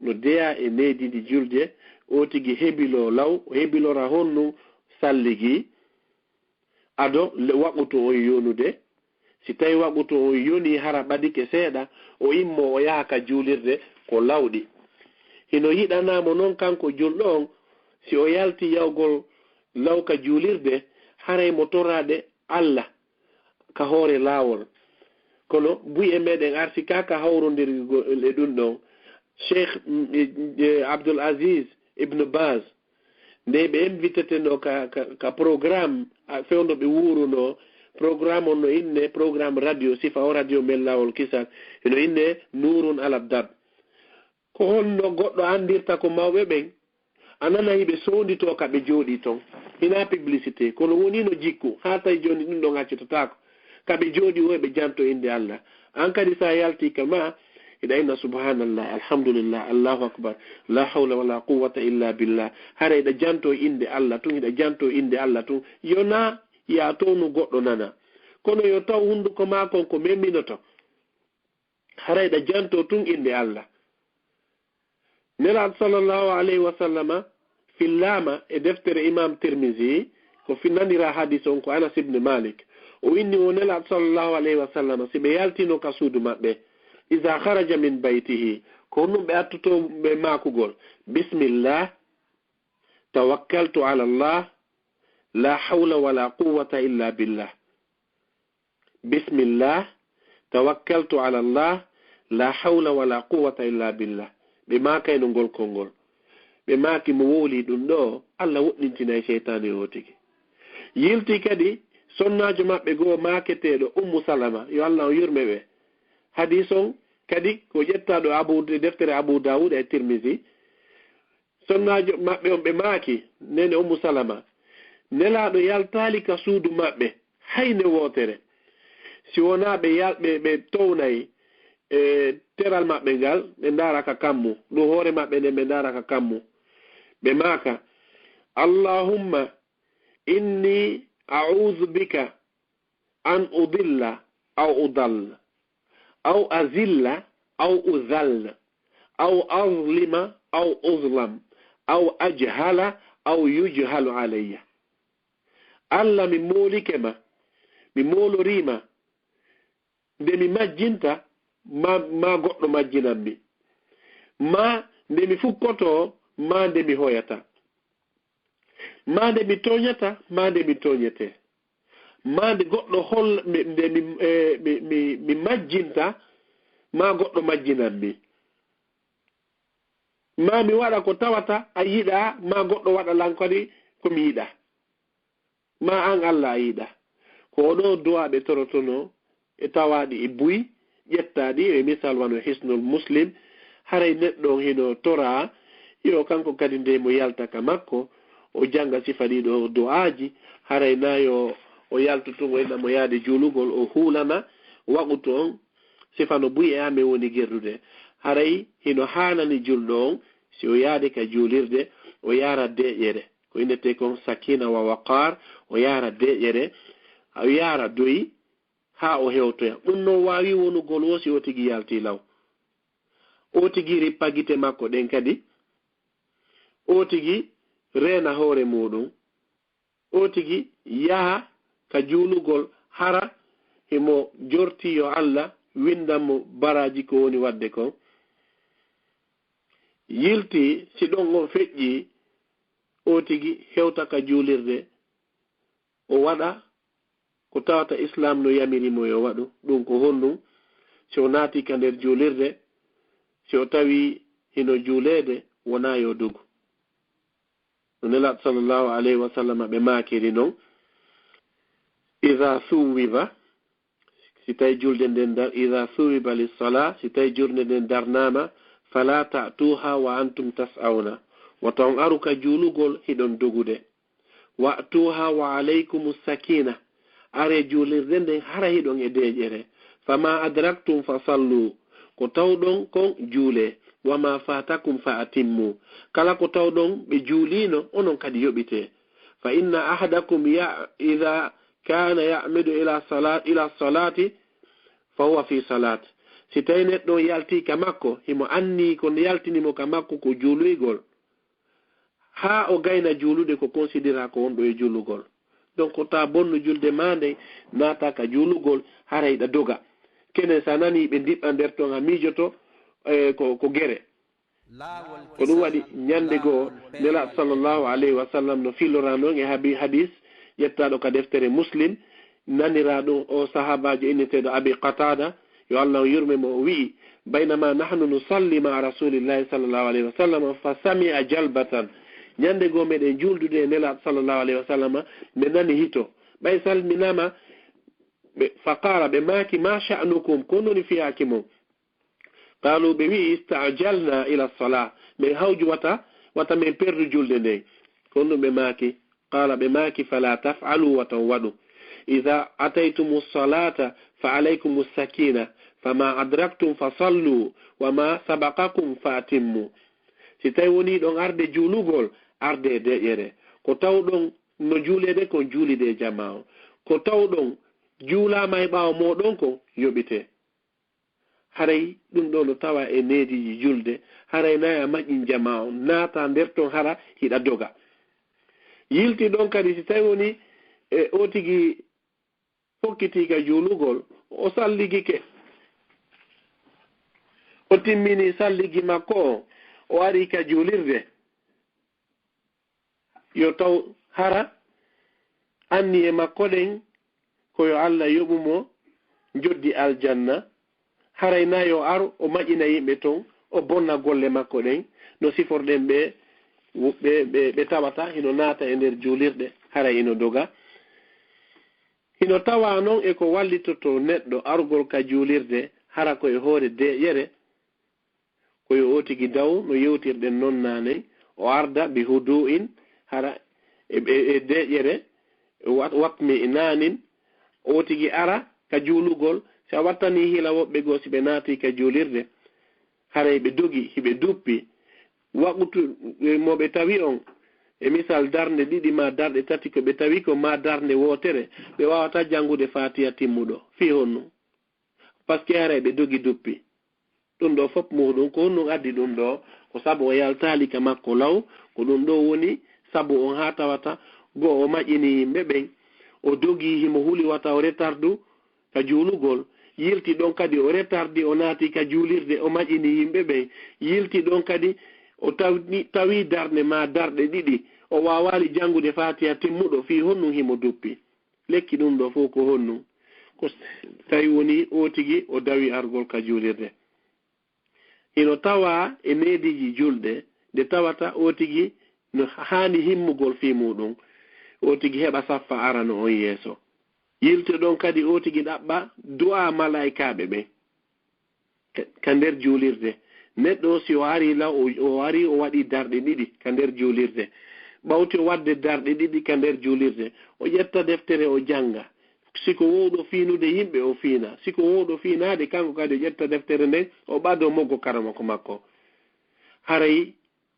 No jeyaa e needi ndi julde, oo tigi hebiloo law, o hebilora honɗun? Salligi, ado le-, waqutu on yonude. Si tawi waqutu on yonii hara ɓadike seeɗa, o immoo o yaha ka juulirde ko lawɗi. Hino yiɗanaa mo non kanko julɗo on, si o yalti yahugol law ka juulirde, haray mo toraade Alla ka hoore laawol. Kono buy e meɗen arsikaaka hawrondirgol e ɗum ɗon. Cheikh, mm, e, e, Abdul Aziz Ibn Baz, nde ɓe invitete no ka, ka, ka programme, a, fewndo ɓe wuuruno, programme on no inne programme radio Sifa o radio men Laawol Kisal, no inne Nuurun Ala Darb. Ko honno goɗɗo anndirta ko mawɓe ɓen? A nana hiɓe soonditoo ka ɓe jooɗii ton. Hinaa publicité, kono wonii no jikku, haa tawi jooni ɗum ɗon accitataako. Ka ɓe jooɗii o, eɓe janto innde Alla. An kadi, so a yaltii ka ma, hiɗa inna, "Subhanallah, alhamdulillah, Allahu akbar, la hawla wala quwwata illa billah." Hara hiɗa janto innde Alla tun, hiɗa janto innde Alla tun. Yo na yaa townu goɗɗo nana. Kono yo taw hunnduko maa kon ko meminoto. Haray ɗa janto tun innde Alla. Nelaaɗo sallallahu alayhi wa sallama fillaama e deftere Imam Tirmizi, ko fi-, nanira hadis on ko Anas ibn Malik. O inni wo Nelaaɗo sallallahu alayhi wa sallama, si ɓe yaltino ka suudu maɓɓe, "Iza kharaja min baytihi", ko honɗum ɓe attoto ɓe maakugol? "Bismillah, tawakkaltu ala Allah, la hawla wala quwwata illa billah." "Bismillah, tawakkaltu ala Allah, la hawla wala quwwata illa billah." Ɓe maakayno ngol konngol. Ɓe maaki mo wowlii ɗum ɗo, Alla woɗɗintinay seytaane o tigi. Yilti kadi sonnaajo maɓɓe goo maaketeeɗo Ummu Salama, yo Alla on yurme ɓe. Hadiis on kadi ko ƴettaaɗo Abu, deftere Abu Daawuda e Tirmizi. Sonnaajo maɓɓe on ɓe maaki, neene Ummu Salama, Nelaaɗo yaltaali ka suudu maɓɓe hayne wootere, si wonaa ɓe yal-, ɓe, ɓe townay e teral maɓɓe ngal, ɓe ndaara ka kammu, ɗum hoore maɓɓe nden ɓe ndaara ka kammu. Ɓe maaka, "Allahumma إني أعوذ بك أن أضل أو أضل أو أذل أو أذل أو أظلم أو أظلم أو أجهل أو يجهل علي. Allah, mi moolike ma, mi moolorii ma, nde mi majjinta, maa, maa goɗɗo majjinan mi, maa nde mi fukkotoo, maa nde mi hoyata, maa nde mi tooñata, maa nde mi tooñetee, maa nde goɗɗo hol-, mi, nde mi, eh, mi, mi, mi majjinta, maa goɗɗo majjinan mi, maa mi waɗa ko tawata a yiɗaa, maa goɗɗo waɗa lan kadi ko mi yiɗaa. Ma an Allah a yiɗa. Ko oɗo du'a ɓe torotono e tawaɗi e buy, ƴettaɗi e misal wano Hisnul Muslim. Haray neɗɗo on hino tora, yo kanko kadi nde mo yalta ka makko, o janga sifa ɗiɗo du'aaji, haray na yo o yaltu tun o ina mo yaade juulugol, o huulana waqutu on, sifa no buy e amen woni gerdude. Haray hino haanani julɗo on, si o yaade ka juulirde, o yaara deeƴere. Ko innetee kon sakina wa waqar, o yaara deeƴere, o yaara doyi, haa o hewtoya. Ɗum non waawi wonugol wo si o tigi yaltii law. O tigi rippa gite makko ɗen kadi. O tigi reena hoore muuɗum. O tigi yaha ka juulugol hara himo jortii yo Allah winndan mo baraaji ko woni waɗde kon. Yiltii, si ɗon on feƴƴii, o tigi hewta ka juulirde, o waɗa ko tawata Islaam no yamiri mo yo waɗu. Ɗum ko honɗum? Si o naati ka nder juulirde, si o tawi hino juuleede, wonaa yo dugu. No Nelaaɗo sallallahu alayhi wa sallam ɓe maakiri non, "Iza suwiba", si tawi julde nden dar-, "Iza suwiba lis-sala", si tawi julde nden darnaama, "fala ta'tuha wa antum tas'auna", wota on aru ka juulugol hiɗon dogude. "Wa'tuha wa alaykumus sakina", are juulirde nden hara hiɗon e deeƴere. "Fama adraktum fa sallu", ko tawɗon kon juulee. "Wama fatakum fa atimmu", kala ko tawɗon ɓe juuliino, onon kadi yoɓitee. "Fa inna ahadakum ya-, idha kana ya'midu ila sala-, ila salati, fa huwa fi salat." Si tawi neɗɗo on yaltii ka makko, himo anni ko yaltini mo ka makko ko juuluygol, haa o gayna juulude, ko considéra ko wonɗo e juulugol. Donc, ko ta bonnu julde maa nden, naata ka juulugol, hara hiɗa doga. Kene sa nani ɓe ndiɓɓa nder ton, a miijoto, eh, ko, ko gere. Ko ɗum waɗi ñande goo Nelaaɗo sallallahu alayhi wa sallam no filora non e habi-, hadis ƴettaaɗo ka deftere Muslim, naniraaɗo o sahaabaajo inneteeɗo Abi Qatada, yo Allah on yurme mo, o wi'i, "Baynama nahnu nusalli ma'a Rasulillahi sallallahu alayhi wa sallam, fa sami'a jalbatan." Ñande goo meɗen juuldude e Nelaaɗo sallallahu alayhi wa sallam, mi nani hito. Ɓay salminaama, ɓe, fa qaala, ɓe maaki, "Ma sha'nukum, ko woni fiyaaki mon?" Qaalu, ɓe wi'i, "Ista'jalna ila salah, min hawju wata, wata min perdu julde nden." Ko honɗum ɓe maaki? Qaala, ɓe maaki, "Fala taf'alu, wata on waɗu. Idha ataytumu salata fa alaykumu sakina, fama adraktum fa sallu, wa ma sabaqakum fa atimmu." Si tawi woni ɗon arde juulugol, arde e deƴƴere. Ko tawɗon no juuleede kon, juulide e jamaa on. Ko tawɗon juulaama e ɓaawo mooɗon kon, yoɓite. Haray ɗum ɗoo no tawa e neediiji julde, haray na a maƴin jamaa on, naata nder ton hara hiɗa doga. Yilti ɗon kadi, si tawi woni, e, o tigi fokkitii ka juulugol, o salligike, o timmini salligi makko on, o ari ka juulirde. Yo taw hara anniye makko ɗen ko yo Allah yoɓu mo njoddi aljanna, haray na yo ar o maƴina yimɓe ton, o bonna golle makko ɗen, no siforɗen ɓe, ɓe, ɓe, ɓe tawata hino naata e nder juulirɗe, haray hino doga. Hino tawa non e ko wallitotoo neɗɗo argol ka juulirde, hara ko e hoore deeƴere, ko yo o tigi daw no yewtirɗen non naaney, o arda bi hudu'in, hara e, e, e deeƴere, wat-, watmi naanin, o tigi ara ka juulugol. Si a wattanii hiila woɓɓe goo, si ɓe naatii ka juulirde, haray ɓe dogi, hiɓe duppi. Waqutu, e, mo ɓe tawi on, E misal darnde ɗiɗi maa darɗe tati ko ɓe tawi ko maa darnde wootere, ɓe waawataa janngude Faatiha timmuɗo. Fii honɗun? Parce que haray ɓe dogi duppi. Ɗun ɗoo fof muuɗun, ko honɗun addi ɗun ɗoo? Ko sabu o yaltaali ka makko law, ko ɗun ɗoo woni sabu on haa tawata goo o maƴini yimɓe ɓen. O dogi himo huli wata o retardu ka juulugol. Yilti ɗon kadi o retardi, o naati ka juulirde, o maƴini yimɓe ɓen. Yilti ɗon kadi o tawi, tawi darnde maa darɗe ɗiɗi. O waawaali janngude Faatiha timmuɗo, fii honɗun himo duppi. Lekki ɗun ɗoo fow ko honɗun? Ko s-, tawi woni oo tigi o dawi argol ka juulirde. Hino tawaa e neediiji julɗe ɗe tawata oo tigi no haani himmugol fii muuɗun, oo tigi heɓa saffa arano on yeeso. Yilto ɗon kadi oo tigi ɗaɓɓa du'aa malaa'ikaaɓe ɓen ka, ka nder juulirde. Neɗɗo on, si o arii law, o, o arii, o waɗii darɗe ɗiɗi ka nder juulirde. Ɓawti o waɗde darɗe ɗiɗi ka nder juulirde, o ƴetta deftere, o jannga. Si ko woowɗo fiinude yimɓe, o fiina. Si ko woowɗo fiinaade, kanko kadi o ƴetta deftere nden, o ɓadoo mo goo karamoko makko. Haray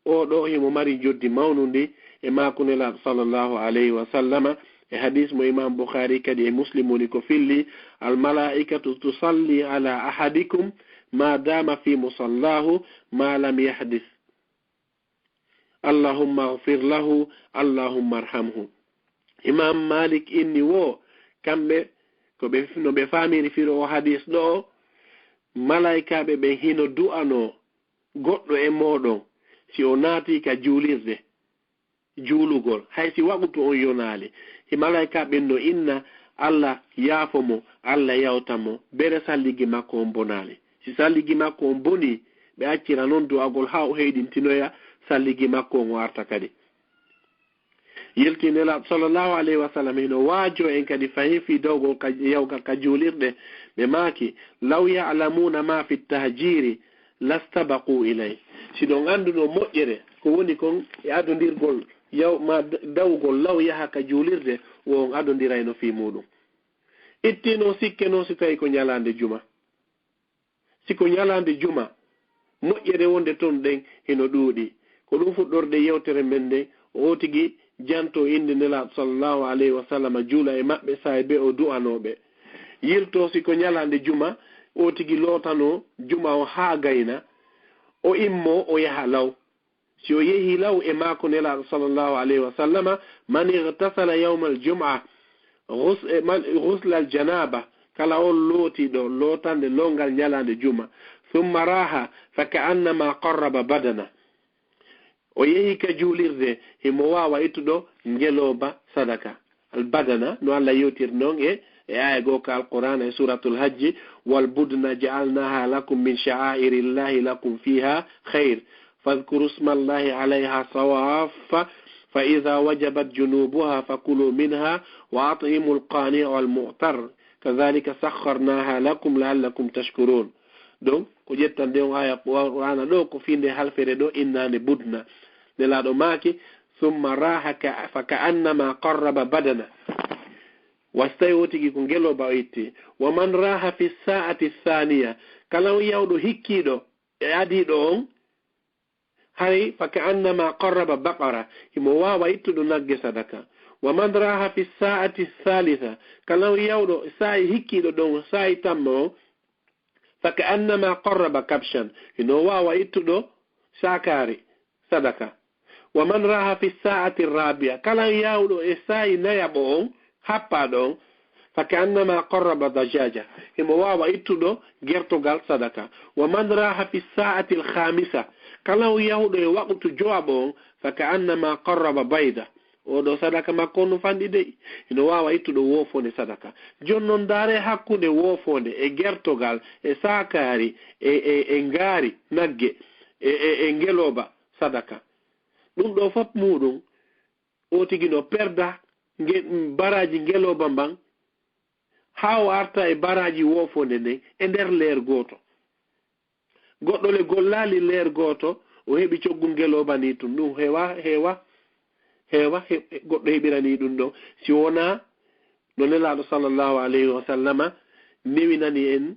oo ɗoo himo mari njoddi mawnundi e maaku Nelaaɗo sallallahu alayhi wa sallama, e hadiis mo Imaam Bukhaari kadi e Muslim woni ko filli: "Al malaa'ikatu tusalli ala ahadikum ma dama fi musallahu ma lam yahdis. Allahumma ighfir lahu, Allahumma arhamhu." Imaam Maalik inni woo, kamɓe ko ɓe, no ɓe faamiri firo oo hadiis ɗoo, malaa'ikaaɓe ɓen hino du'anoo goɗɗo e mooɗon si o naatii ka juulirde, juulugol, hay si waqtu on yonaali. Hi malaa'ikaaɓe ɓen no inna Alla yaafo mo, Alla yawta mo, bere salligi makko on bonaali. Si salligi makko on bonii, ɓe accira non du'agol haa o heyɗintinoya salligi makko on, o arta kadi. Yilti Nelaaɗo sallallahu alayhi wa sallam hino waajoo en kadi fahin fii dawgol ka, yawgal ka juulirɗe. Ɓe maaki: "Law ya'lamuuna ma fi tahjiiri lastabaqu ilay." Si ɗon annduno moƴƴere ko woni kon e adondirgol yaw-, ma d-, dawgol law yaha ka juulirde, wo on adondirayno fii muuɗum. Ittino sikke non si tawi ko ñalaande juma. Si ko ñalaande juma, moƴƴere wonde ton ɗen hino ɗuuɗi. Ko ɗum fuɗɗorde yewtere men nden, o tigi janto innde Nelaaɗo sallallahu alayhi wa sallam, juula e maɓɓe, saa'i bee o du'anoo ɓe. Yilto si ko ñalaande juma, o tigi lootano juma o haa gayna, o immo o yaha law. Si o yehi law e maako Nelaaɗo sallallahu alayhi wa sallama, "Man ightasala yawmal jum'a ghus-, eh, man, ghuslal janaba," kala on lootiiɗo lootande loongal ñalaande juma, "thumma raha fa ka'annama qarraba badana." O yehi ka juulirde, himo waawa ittuɗo ngelooba sadaka. Al badana, no Alla yewtiri non e, e aaya goo ka Alqur'aana e Suuratul Hajji: "Wal budna ja'alnaha lakum min sha'airillahi lakum fiha khayr. Fadhkuru ismallahi alayha sawaffa, fa idha wajabat junubuha fakulu minha wa at'imul qani'a wal mu'tar. Kadhalika sakharnaha lakum la'allakum tashkurun." Donc, ko ƴettanɗen on aaya Qur'aana ɗoo, ko fii nde halfere ɗoo innaande budna. Nelaaɗo maaki: "Thumma raha ka, fa ka'annama qarraba badana." Wa si tawi o tigi ko ngelooba o itti. "Wa man raha fi sa'ati thaniya," kala on yawɗo hikkiiɗo e adiiɗo on, haray fa ka'annama qarraba baqara, himo waawa ittuɗo nagge sadaka. "Wa man raha fi sa'ati thalitha," kala on yawɗo saa'i hikkiiɗo ɗon, saa'i tamma on, "fa ka'annama qarraba kabshan," hino waawa ittuɗo saakaari sadaka. "Wa man raha fi sa'ati rabi'a," kala yawɗo e saa'i nayaɓo on, happaaɗo on, "fa ka'annama qarraba dajaja," himo waawa ittuɗo gertogal sadaka. "Wa man raha fi sa'ati al-khamisa," kala yawɗo e waqtu jowaɓo on, "fa ka'annama qarraba bayda," oo ɗoo sadaka makko on no fanɗi dey. Hino waawa ittuɗo woofonde sadaka. Jooni non, ndaaree hakkunde woofonde e gertogal e saakaari e, e, e ngaari nagge e, e, e ngelooba sadaka. Ɗum ɗoo fof muuɗum, oo tigi no perda nge-, baraaji ngelooba mban, haa o arta e baraaji woofonde nden e nder leer gooto. Goɗɗo le gollaali leer gooto, o heɓi coggu ngelooba nii tun. Ɗum heewa, heewa, heewa, he-, goɗɗo heɓiranii ɗum ɗoo. Si wonaa no Nelaaɗo sallallahu alayhi wa sallama newinani en,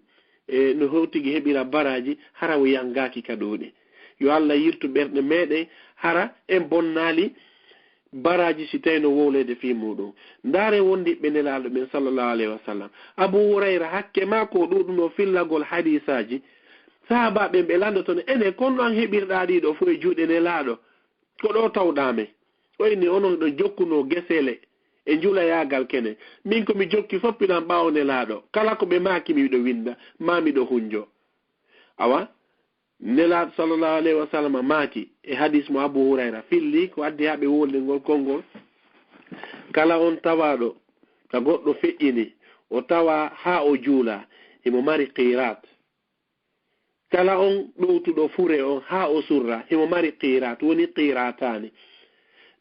e no hewtigi heɓira baraaji, hara o yangaaki ka ɗuuɗi. Yo Alla yirtu ɓerɗe meeɗen, hara en bonnaali baraaji si tawi no wowleede fii muuɗum. Ndaare wondiɓɓe Nelaaɗo ɓen, sallallahu alayhi wa sallam. Abu Hurayra, hakke maa ko ɗuuɗunoo fillagol hadiisaaji, sahaabaaɓe ɓen ɓe lanndotoo no, enen, ko honno an heɓirɗaa ɗii ɗoo fow e juuɗe Nelaaɗo? Ko ɗoo tawɗaa men. O inni, onon hiɗon jokkunoo geseele e njulayaagal kene. Min ko mi jokki fow hiɗan ɓaawo Nelaaɗo. Kala ko ɓe maaki, mi miɗo winnda, maa miɗo hunnjoo. Awa, Nelaaɗo, sallallahu alayhi wa sallam, maaki e hadiis mo Abu Hurayra filli, ko addi haa ɓe wowlingol konngol. Kala on tawaaɗo ka goɗɗo feƴƴini, o tawa haa o juula, himo mari qiiraat. Kala on ɗowtuɗo fure on haa o surra, himo mari qiiraat, woni qiiraataani.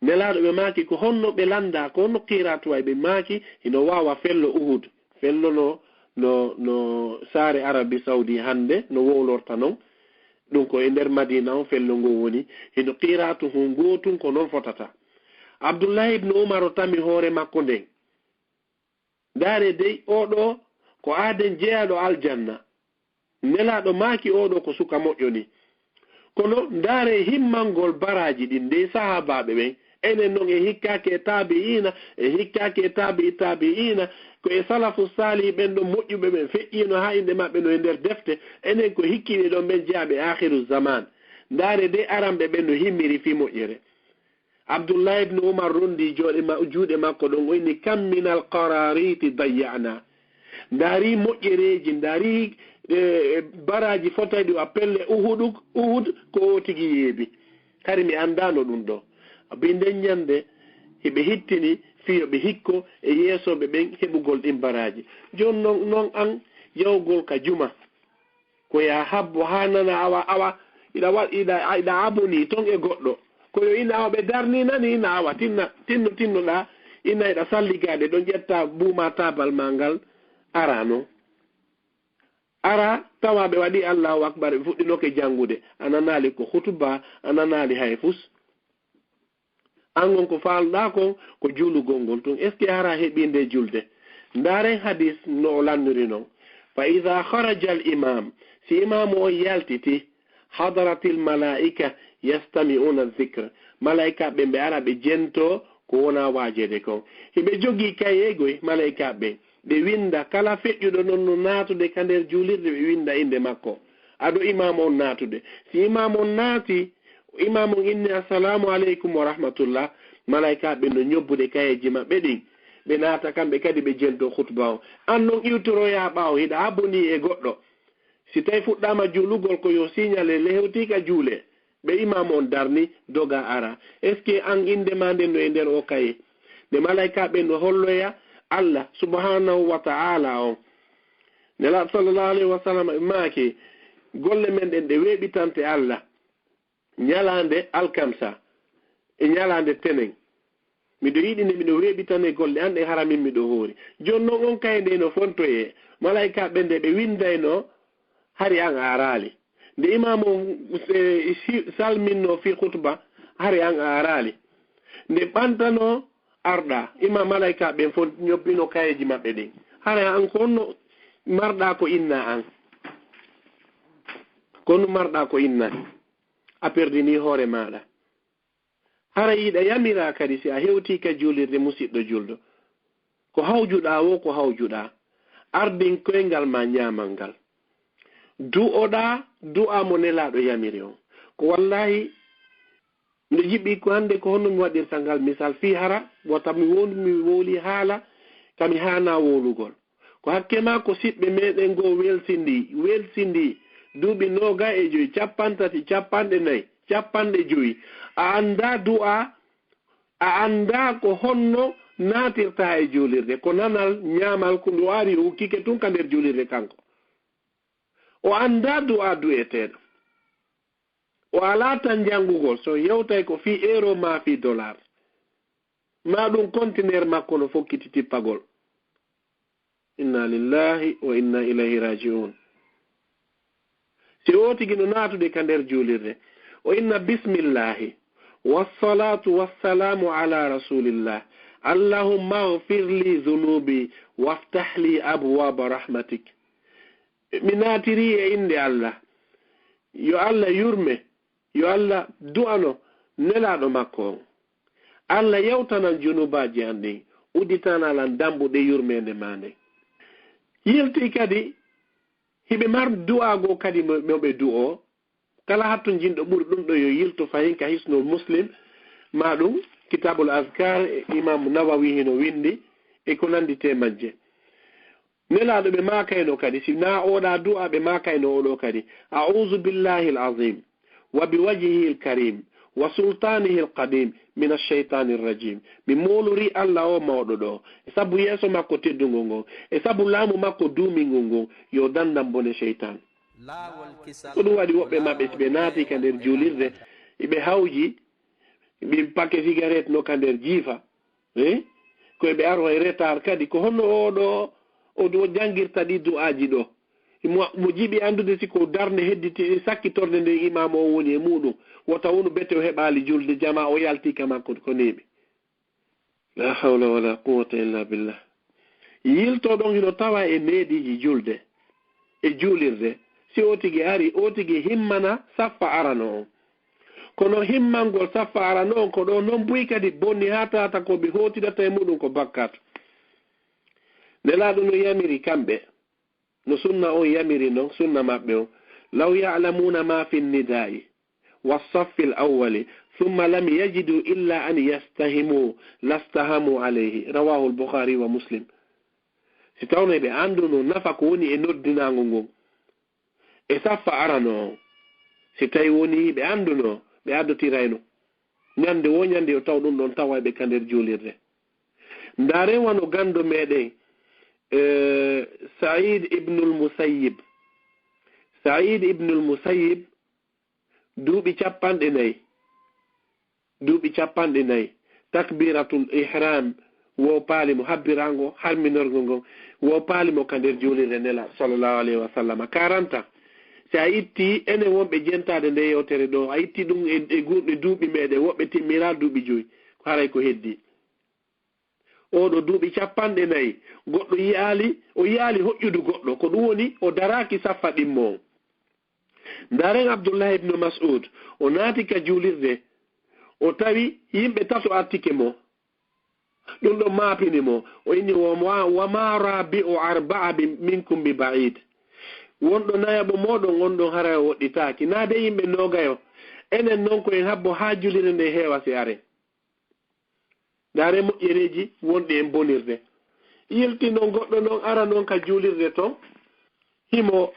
Nelaaɗo, ɓe maaki, ko honno ɓe lanndaa, ko honno qiiraatu wa'i? Ɓe maaki, hino waawa fello Uhud. Fello no, no, no saare Arabi Saudi hannde, no wowlorta non. Ɗum ko e nder Madiina on fello ngon woni. Hino qiiraatu hun gootun ko non fotata. Abdullahi ibn Umar o tami hoore makko nden. Ndaaree dey, oo ɗoo ko aaden jeyaaɗo aljanna. Nelaaɗo maaki, oo ɗoo ko suka moƴƴo nii. Kono ndaaree himmangol baraaji ɗin dey sahaabaaɓe ɓen. Enen non en hikkaaki e taabi'iina, en hikkaaki e taabi'i taabi'iina, ko e salafu saalihi ɓen ɗon moƴƴuɓe ɓen feƴƴiino haa innde maɓɓe no e nder defte. Enen ko hikkiiɓe ɗon ɓen jeyaaɓe aakhiru zamaan. Ndaaree dey aranɓe ɓen no himmiri fii moƴƴere. Abdullahi ibn Umar ronndii jooɗe ma-, juuɗe makko ɗon, o inni, "Kam minal qaraariti dayya'na." Ndaarii moƴƴereeji, ndaarii, e, e, baraaji fotayɗi wa pelle Uhudu, Uhud, ko oo tigi yeebi. Hari mi anndaano ɗum ɗoo. Bi nden ɲannde, hiɓe hittini fii yo ɓe hikko e yeesooɓe ɓen heɓugol ɗin baraaji. Jooni non, non an yahugol ka juma, ko yaa habbo haa nana, awa, awa, iɗa wa-, iɗa, iɗa abonii ton e goɗɗo. Ko yo ina, awa, ɓe darnii nani, ina, awa, tinna, tinno, tinnoɗaa, ina iɗa salligaade ɗon, ƴetta buuma taabal maa ngal, araa non. Araa, tawa ɓe waɗii Allahu Akbar, ɓe fuɗɗinoke janngude. A nanaali ko hutuba, a nanaali hay fus. An on ko faalɗaa kon ko juulugol ngol tun. Est-ce que hara heɓii nde julde? Ndaaren hadiis no o lanniri non. "Fa idaa kharajal imaam", si imaamu on yaltiti, "hadaratil malaa'ika yastami'uuna zikr", malaa'ikaaɓe ɓe ara ɓe jentoo ko wonaa waajeede kon. Hiɓe jogii kayeegoy, malaa'ikaaɓe ɓen, ɓe winnda kala feƴƴuɗo non no naatude ka nder juulirde, ɓe winnda innde makko. Ado imaamu on naatude. Si imaamu on naati, imaamu on inni, "Assalaamu aleykum wa rahmatullah." Malaa'ikaaɓe ɓen no ɲobbude kayeeji maɓɓe ɗin. Ɓe naata kamɓe kadi ɓe jentoo khutba on. An non iwtoroyaa ɓaawo, hiɗa abonii e goɗɗo. Si tawi fuɗɗaama juulugol, ko yo signalé le hewtii ka juulee. Ɓe imaamu on darni, dogaa araa. Est-ce que an innde maa nden no e nder oo kaye? Nde malaa'ikaaɓe ɓen no holloya Allah subhanahu wa ta'ala on. Nelaaɗo sallallahu alayhi wa sallam ɓe maaki, golle men ɗen ɗe weeɓitante Allah ɲalaande alkamsa e ɲalaande tenen. Miɗo yiɗi nde miɗo weeɓitanee golle an ɗen, hara min miɗo hoori. Jooni non on kaye nde no fontoyee, malaa'ikaaɓe ɓen nde ɓe winndaynoo, hari an a araali. Nde imaamu on, e, si-, salminnoo fii khutba, hari an a araali. Nde ɓantanoo arɗaa, imaam, malaa'ikaaɓe ɓen fow ɲobbinoo kayeeji maɓɓe ɗin. Hari an ko honno marɗaa ko innaa an? Ko honno marɗaa ko innaa? A perdinii hoore maaɗa. Haray hiɗa yamiraa kadi, si a hewtii ka juulirde, musiɗɗo juulɗo, ko hawjuɗaa woo, ko hawjuɗaa, ardin koyngal maa ɲaamal ngal. Du'oɗaa du'aa mo Nelaaɗo yamiri on. Ko wallaahi, miɗo jiɓi ko hannde ko honno mi waɗirta ngal misal fii hara wota mi wowlu, mi wowlii haala ka mi haanaa wowlugol. Ko hakke maa ko siɓɓe meɗen goo welsindii, welsindii duuɓi noogaay e jowi, cappanɗe tati, cappanɗe nayi, cappanɗe jowi. A anndaa du'aa, a anndaa ko honno naatirtaa e juulirde. Ko nanal ɲaamal ko ndu ari, o ukkike tun ka nder juulirde kanko. O anndaa du'aa du'eteeɗo. O alaa tan janngugol, so yewtay ko fii euro maa fii dollar. Maa ɗum kontineer makko no fokkiti tippagol. Inna lillahi wa inna ilayhi raji'un. Si o tigi no naatude ka nder juulirde, o inna bismillahi, wassalatu wassalamu ala rasulillah, allahumma ighfir li dhunubi waftah li abwaba rahmatik. Mi naatiri e innde Allah. Yo Allah yurme, yo Allah du'ano Nelaaɗo makko on. Allah yewtanan junubaaji an ɗin, udditanan lan dambuɗe yurmeende maa nden. Yilti kadi, hiɓe mar du'aa goo kadi mo, mo ɓe du'oo. Kala hattunjinɗo ɓuri ɗum ɗo yo yiltu fahin ka Hisnul Muslim, maa ɗum Kitabul Azkar, e Imam Nawawi hino windi, e ko nanditee majje. Nelaaɗo ɓe maakayno kadi, si naa oɗa du'a ɓe maakayno oɗo kadi, "A'udhu billahil azim, wa bi wajhihil karim, wa sultanihil qadim, min ash-shaytanir rajim." Mi moolori Allah o mawɗo ɗo, e sabu yeeso makko teddungo ngon, e sabu laamu makko duumingol ngon, yo dandam bone sheytan. Ko ɗum waɗi woɓɓe maɓɓe, si ɓe naati ka nder juulirde, iɓe hawji, ɓe pake cigarette no ka nder jiifa. Eh? Ko ɓe aro e retard kadi. Ko honno oo ɗoo, o ɗo janngirta ɗi du'aaji ɗoo? Mo, mo jiɓi anndude si ko darnde hedditi, sakkitorde nde imaam o woni e muuɗum. Wota wonu bete o heɓaali julde, jamaa o yalti ka makko, ko neeɓi. La hawla wala quwwata illa billah. Yilto ɗon hino tawa e neediiji julde, e juulirde. Si o tigi ari, o tigi himmana saffa arano on. Kono himmangol saffa arano on ko ɗo non buy kadi bonni haa tata ko ɓe hootidata e muɗum ko bakkaatu. Nelaaɗo no yamiri kamɓe, no sunna on yamiri non, sunna maɓɓe on, "Law ya'lamuna ma fi nidaa'i wa saffil awwali, thumma lam yajidu illa an yastahimu, lastahamu alayhi." Rawahu al-Bukhari wa Muslim. Si tawno ɓe annduno nafa ko woni e noddinaango ngon, e saffa arano on, si tawi woni ɓe annduno, ɓe addotirayno. Ñande wo ñande yo taw ɗum ɗon tawayɓe ka nder juulirde. Ndaare wano ganndo meɗen, eh, Sa'id ibnul Musayyib. Sa'id ibnul Musayyib, duuɓi capanɗe nayi. Duuɓi capanɗe nayi. Takbiratul ihram, wo paali mo habbirango, harminorgo ngon, wo paali mo ka nder juulirde Nela, sallallahu alayhi wa sallam. Quarante ans. Si a itti enen wonɓe jentaade nde yewtere ɗo, a itti ɗum e, e gu-, e duuɓi meɗen, woɓɓe timmira duuɓi joyi. Ko haray ko heddi. Oɗo duuɓi capanɗe nayi, goɗɗo yi'aali, o yi'aali hoƴƴudu goɗɗo. Ko ɗum woni, o daraaki saffa ɗimmo on. Ndaaren Abdullahi ibn Mas'ud, o naati ka juulirde, o tawi yimɓe tato attike mo. Ɗum ɗon maapini mo, o inni, "Wa ma, wa ma rabi'u arba'a bi, minkum bi ba'id." Wonɗo nayaɓo mooɗon on ɗon haray o woɗɗitaaki. Naa de yimɓe noogayo. Enen non ko en habbo haa juulirde nde heewa si are. Ndaare moƴƴereeji wonɗi en bonirde. Yilti non goɗɗo non ara non ka juulirde ton, himo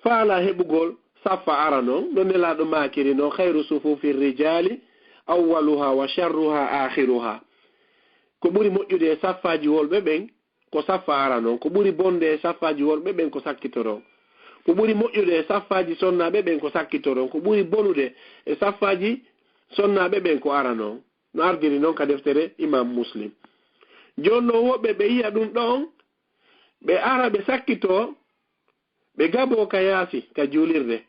faala heɓugol saffa ara non, no Nelaaɗo maakiri non, "Khayru sufufi rijali awwaluha wa sharruha akhiruha." Ko ɓuri moƴƴude e saffaaji wolɓe ɓen, ko saffa ara non. Ko ɓuri bonde e saffaaji wolɓe ɓen, ko sakkitoro. Ko ɓuri moƴƴude e saffaaji sonnaaɓe ɓen, ko sakkitoro. Ko ɓuri bonude e saffaaji sonnaaɓe ɓen, ko ara non. No ardiri non ka deftere Imam Muslim. Jooni non woɓɓe ɓe yi'a ɗum ɗon, ɓe ara ɓe sakkitoo, ɓe gaboo ka yaasi, ka juulirde.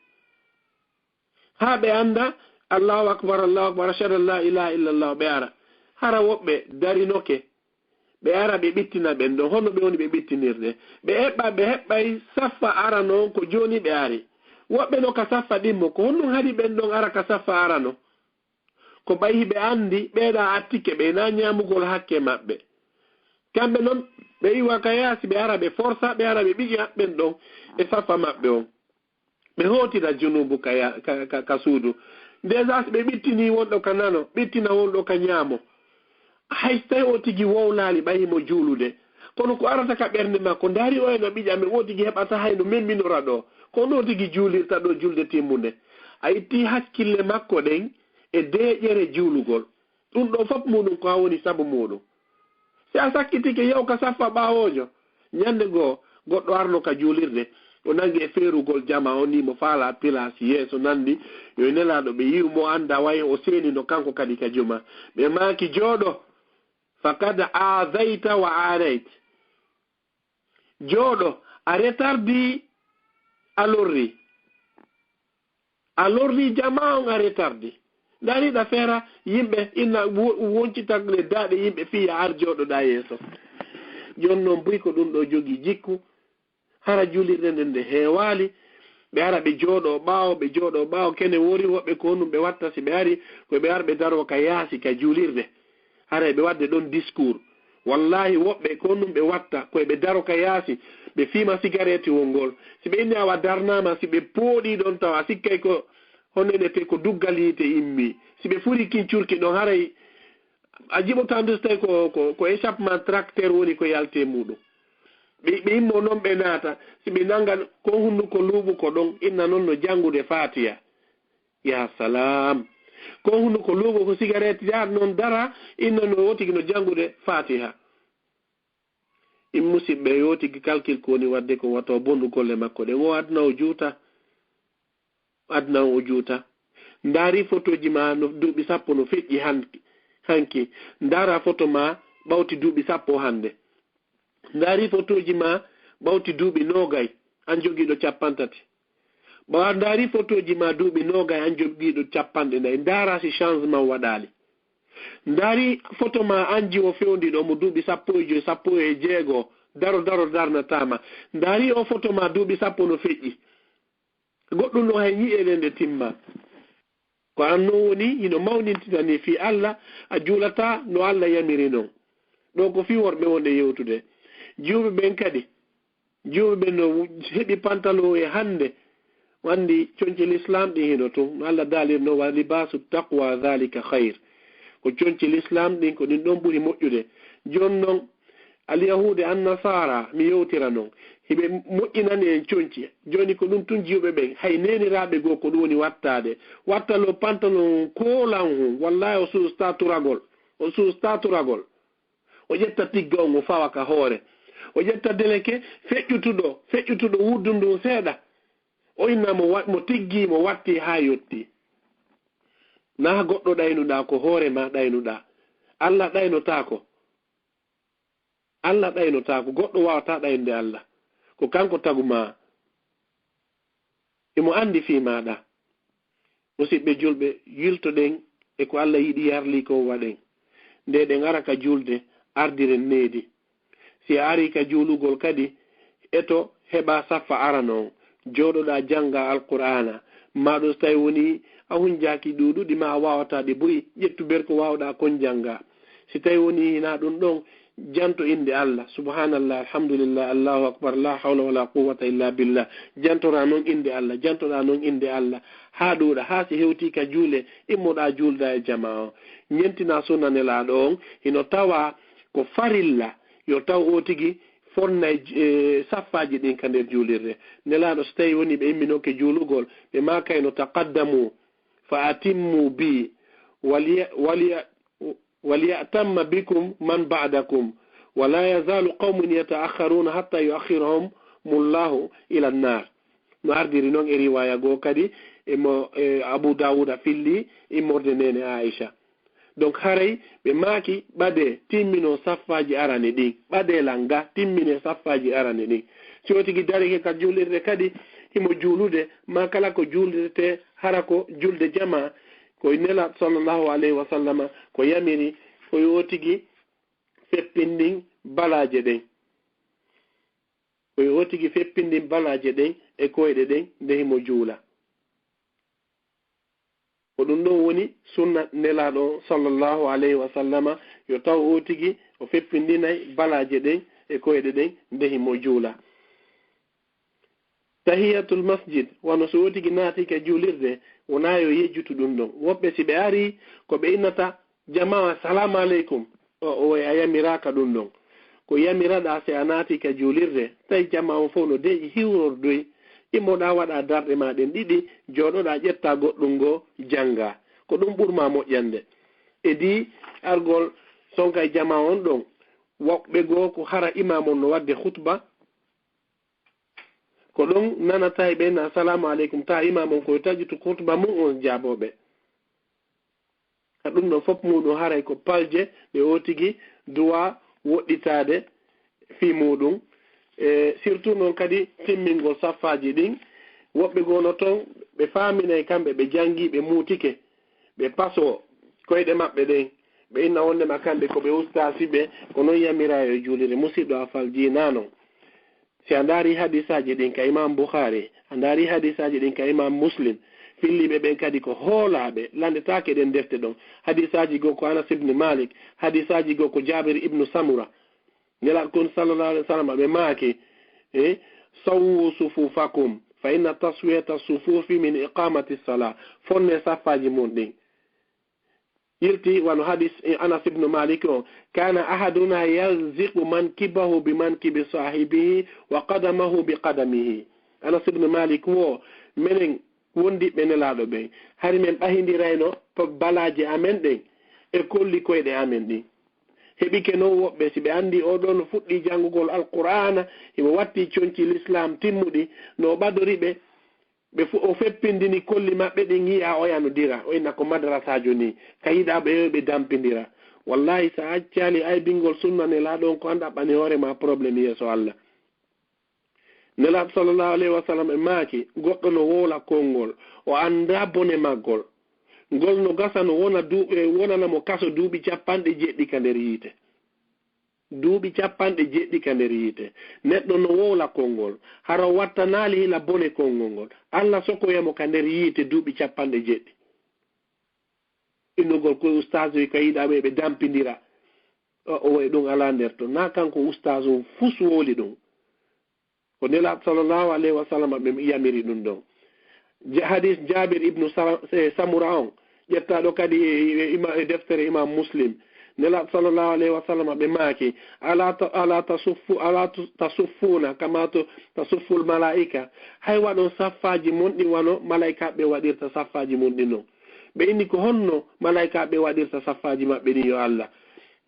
Haa ɓe annda, "Allahu akbar, Allahu akbar, ashhadu an la ilaha illallah," ɓe ara. Hara woɓɓe darinoke, ɓe ara ɓe ɓittina ɓen ɗon. Honno ɓe woni ɓe ɓittinirde? Ɓe eɓɓa, ɓe heɓɓay saffa arano on ko jooni ɓe ari. Woɓɓe no ka saffa ɗimmo, ko honɗum haɗi ɓen ɗon ara ka saffa arano? Ko ɓay hiɓe anndi ɓeeɗa attike ɓe, na ñaamugol hakke maɓɓe. Kamɓe non, ɓe iwa ka yaasi, ɓe ara ɓe forsa, ɓe ara ɓe ɓiƴa ɓen ɗon e saffa maɓɓe on. Ɓe hootida junuubu ka ya-, ka, ka, ka suudu. Déjà si ɓe ɓittini wonɗo ka nano, ɓittina wonɗo ka ñaamo. Hay so tawi o tigi wowlaali ɓay himo juulude. Kono ko arata ka ɓernde makko, ndaari o ena ɓiƴa, mi o tigi heɓata hay no memminora ɗo. Ko no tigi juulirta ɗo julde timmunde. A itti hakkille makko ɗen e deeƴere juulugol. Ɗum ɗo fof muɗum ko a woni sabu muɗum. Si a sakkitike yaw ka saffa ɓaawoojo, ñande goo goɗɗo arno ka juulirde, o nangi e feerugol jama, o ni mo faala pilaasi yeeso nanndi, yo e Nelaaɗo ɓe yi'u mo annda way o seenino kanko kadi ka juma. Ɓe maaki, "Jooɗo, fakad aazayta wa aanayt." Jooɗo, a retardi, a lorri. A lorri jama on, a retardi. Ndaariɗa feera yimɓe ina wo-, woncita e daaɗe yimɓe fii ya ar jooɗoɗaa yeeso. Jooni non buy ko ɗum ɗo jogii jikku. Hara juulirde nden nde heewaali. Ɓe ara ɓe jooɗoo ɓaawo, ɓe jooɗoo ɓaawo. Kene wori woɓɓe ko honɗum ɓe watta si ɓe ari, ko ɓe ar ɓe daroo ka yaasi ka juulirde. Ara ɓe waɗde ɗon discours. Wallahi, woɓɓe ko ɗum ɓe watta, ko ɓe daro ka yaasi, ɓe fiima sigareetiwol ngol. Si ɓe inni awa darnaama, si ɓe pooɗii ɗon tawa, sikkay ko honno ene te ko duggal yiite immi. Si ɓe furi kin curki ɗon, haray a jiɓotaa ndu so tawi ko, ko, ko échappement tracteur woni ko yalti e muɗum. Ɓe, ɓe immo noon ɓe naata, si ɓe nanngan ko hunnuko luuɓu ko ɗon, inna noon no janngude Faatiha. Ya salaam. Ko hunnuko luuɓu ko sigaret yahat noon dara, inna no wotigi no janngude Faatiha. In musiɓɓe yotigi kalkil ko woni waɗde ko wato bonɗu golle makko ɗen. O aduna o juuta. Aduna o juuta. Ndaari fotooji ma no duuɓi sappo no feƴƴi han-, hanki. Ndaara foto ma ɓawti duuɓi sappo hannde. Ndaari fotooji ma ɓawti duuɓi noogay, an jogiiɗo cappanɗe tati. Ɓawa ndaari fotooji ma duuɓi noogay, an jogiiɗo cappanɗe nayi. Ndaara si changement waɗaali. Ndaari foto ma an jiwo fewndiɗo mo duuɓi sappo e joy, sappo e jeego, daro, daro darnataama. Ndaari o foto ma duuɓi sappo no feƴƴi. Goɗɗum no hay ñi'e ɗen ɗe timma. Ko an non woni hino mawnintinani fii Alla, a juulataa no Alla yamiri non. Ɗoo ko fii worɓe wonde yewtude. Jiwɓe ɓen kadi, jiwɓe ɓen no heɓi pantalon e hannde. O anndi conci Lislaam ɗin hino tun. No Alla daalirno, "Wa libaasu taqwa dhalika khayr." Ko conci Lislaam ɗin, ko ɗin ɗon ɓuri moƴƴude. Jooni non, Alyahuude, Annasaara, mi yewtira non. Hiɓe moƴƴinani en conci. Jooni ko ɗum tun jiwɓe ɓen. Hay neeniraaɓe goo ko ɗum woni wattaade. Watta lo pantalon koolan hun. Wallahi o suustaa turagol. O suustaa turagol. O ƴetta tigga on o fawa ka hoore. O ƴetta deleke feƴƴutuɗo, feƴƴutuɗo wuddu ndun seeɗa. O inna mo wa-, mo tiggi, mo watti haa yotti. Naa goɗɗo ɗaynuɗaa, ko hoore ma ɗaynuɗaa. Alla ɗaynotaako. Alla ɗaynotaako, goɗɗo waawataa ɗaynude Alla. Ko kanko tagu maa. Himo anndi fii maaɗa. Musiɓɓe julɓe, yiltoɗen e ko Alla yiɗi yarli ko waɗen. Nde ɗen ara ka julde, ardiren needi. Si a arii ka juulugol kadi, eto heɓa saffa arano on. Jooɗoɗaa jannga Alqur'aana. Maa ɗo so tawi wonii a hunjaaki ɗuuɗuɗi maa a waawataa ɗi buy, ƴettu berko waawɗaa kon jannga. Si tawi wonii hinaa ɗum ɗon, janto innde Alla. Subhaanallah, alhamdulillah, Allahu akbar, la hawla wala quwwata illa billah. Jantoraa non innde Alla, jantoɗaa non innde Alla. Haa ɗuuɗa, haa si hewtii ka juule, immoɗaa juuldaa e jamaa on. Ñentinaa sunna Nelaaɗo on, hino tawaa ko farilla, yo taw oo tigi fonnay, e, saffaaji ɗin ka nder juulirde. Nelaaɗo, so tawi wonii ɓe imminoke juulugol, ɓe maakayno, "Taqaddamu fa atimmu bi, waliya-, waliya-, waliyatamma bikum man ba'dakum, wa la yazalu qawmun yata'akhkharuna hatta yu'akhkhirahum Allahu ila an-nar." No ardiri non e riwaya goo kadi, e mo, e Abu Dawuda filli immorde neene Aisha. Donc, haray ɓe maaki, "Ɓadee, timminee saffaaji arani ɗin. Ɓadee langa, timminee saffaaji arani ɗin." Si o tigi darike ka juulirde kadi, himo juulude, maa kala ko juulirtee, hara ko julde jamaa, ko Nelaaɗo sallallahu alayhi wa sallama ko yamiri, ko yo o tigi feppindin balaaje ɗen. Ko yo o tigi feppindin balaaje ɗen e koyɗe ɗen nde himo juula. Ko ɗum ɗon woni sunna Nelaaɗo sallallahu alayhi wa sallama, yo taw o tigi o feppindinay balaaje ɗen e koyɗe ɗen nde himo juula. Tahiyatul masjid, wano so o tigi naati ka juulirde, wonaa yo yejjutu ɗum ɗon. Woɓɓe si ɓe arii, ko ɓe innata, "Jamaa, salaamu aleykum." O, o, a yamiraaka ɗum ɗon. Ko yamiraɗaa si a naati ka juulirde, tawi jamaa on fow no deeƴi hiwrordoy, immoɗaa waɗaa darɗe maa ɗen ɗiɗi, jooɗoɗaa ƴettaa goɗɗum ngoo janngaa. Ko ɗum ɓurmaa moƴƴande. Edii argol sonka e jamaa on ɗon, woɓɓe goo ko hara imaam on no waɗde khutba, ko ɗon nanataa e ɓe na "Salaamu aleykum," taa imaam on ko yo taƴutu khutba mum on jaaboo ɓe. Ka ɗum ɗon fof muuɗum haray ko palje ɗe o tigi duwaa woɗɗitaade fii muuɗum. E surtout noon kadi timmingol saffaaji ɗin. Woɓɓe goo no toon ɓe faaminay kamɓe ɓe janngii ɓe muutike ɓe pasoo koyɗe maɓɓe ɗen. Ɓe inna wonndema kamɓe ko ɓe ustaasiɓe, ko noon yamiraa yo juulire. Musiɗɗo a faljinaa non. Si a ndaari hadisaaji ɗin ka Imaam Bukhaari, a ndaari hadisaaji ɗin ka Imaam Muslim, Pilliiɓe ɓen kadi ko hoolaaɓe, lanndetaake ɗen defte ɗon. Hadiisaaji goo ko Anas ibn Malik, hadiisaaji goo ko Jaabir ibn Samura. Nelaaɗo kon sallallahu alaihi wasallam ɓe maaki, e, "Sawwu sufufakum, fa inna taswiyata sufufi min iqamati salah." Fonne saffaaji mon ɗin. Yilti wano hadis, e, Anas ibn Malik o, "Kana ahaduna yalziqu mankibahu bi mankibi sahibihi wa qadamahu bi qadamihi." Anas ibn Malik wo, menen wondiɓɓe Nelaaɗo ɓen, hari men ɓahindirayno pa-, balaaje amen ɗen e kolli koyɗe amen ɗin. Heɓike non woɓɓe, si ɓe anndi oo ɗoo no fuɗɗii janngugol Alqur'aana, himo watti conci Lislaam timmuɗi, no o ɓadori ɓe, ɓe fu-, o feppindini kolli maɓɓe ɗin, yi'a oya no dira, o inna ko madrasaajo nii, ka yiɗaa ɓe, yo ɓe dampindira. Wallaahi, si a accaali aybingol sunna Nelaaɗo on, ko an ɗaɓɓani hoore maa problème yeeso Alla. Nelaaɗo sallallahu alayhi wa sallam e maaki, goɗɗo no wowla konngol, o anndaa bone maggol. Ngol no gasa no wona du-, e wonana mo kaso duuɓi capanɗe jeɗɗi ka nder yiite. Duuɓi capanɗe jeɗɗi ka nder yiite. Neɗɗo no wowla konngol, hara o wattanaali hila bone konngol ngol. Alla sokoya mo ka nder yiite duuɓi capanɗe jeɗɗi. Innugol ko ustaas wi ka yiɗaa ɓe, ɓe dampindira. O, o wayi ɗum alaa nder ton. Naa kanko ustaas on fus wowli ɗum. Ko Nelaaɗo sallallahu alayhi wa sallam ɓe yamiri ɗum ɗon. Ja-, hadis Jaabir ibnu Sa-, e, Samura on, ƴettaaɗo kadi e, e, ima-, e deftere Imam Muslim. Nelaaɗo sallallahu alayhi wa sallam ɓe maaki, "Ala ta-, ala tasuffu-, ala tu-, tasuffuuna kama tu-, tasufful malaa'ika." Hay waɗon saffaaji mon ɗin wano malaa'ikaaɓe waɗirta saffaaji mon ɗin non. Ɓe inni, "Ko honno malaa'ikaaɓe waɗirta saffaaji maɓɓe ɗin, yo Allah?"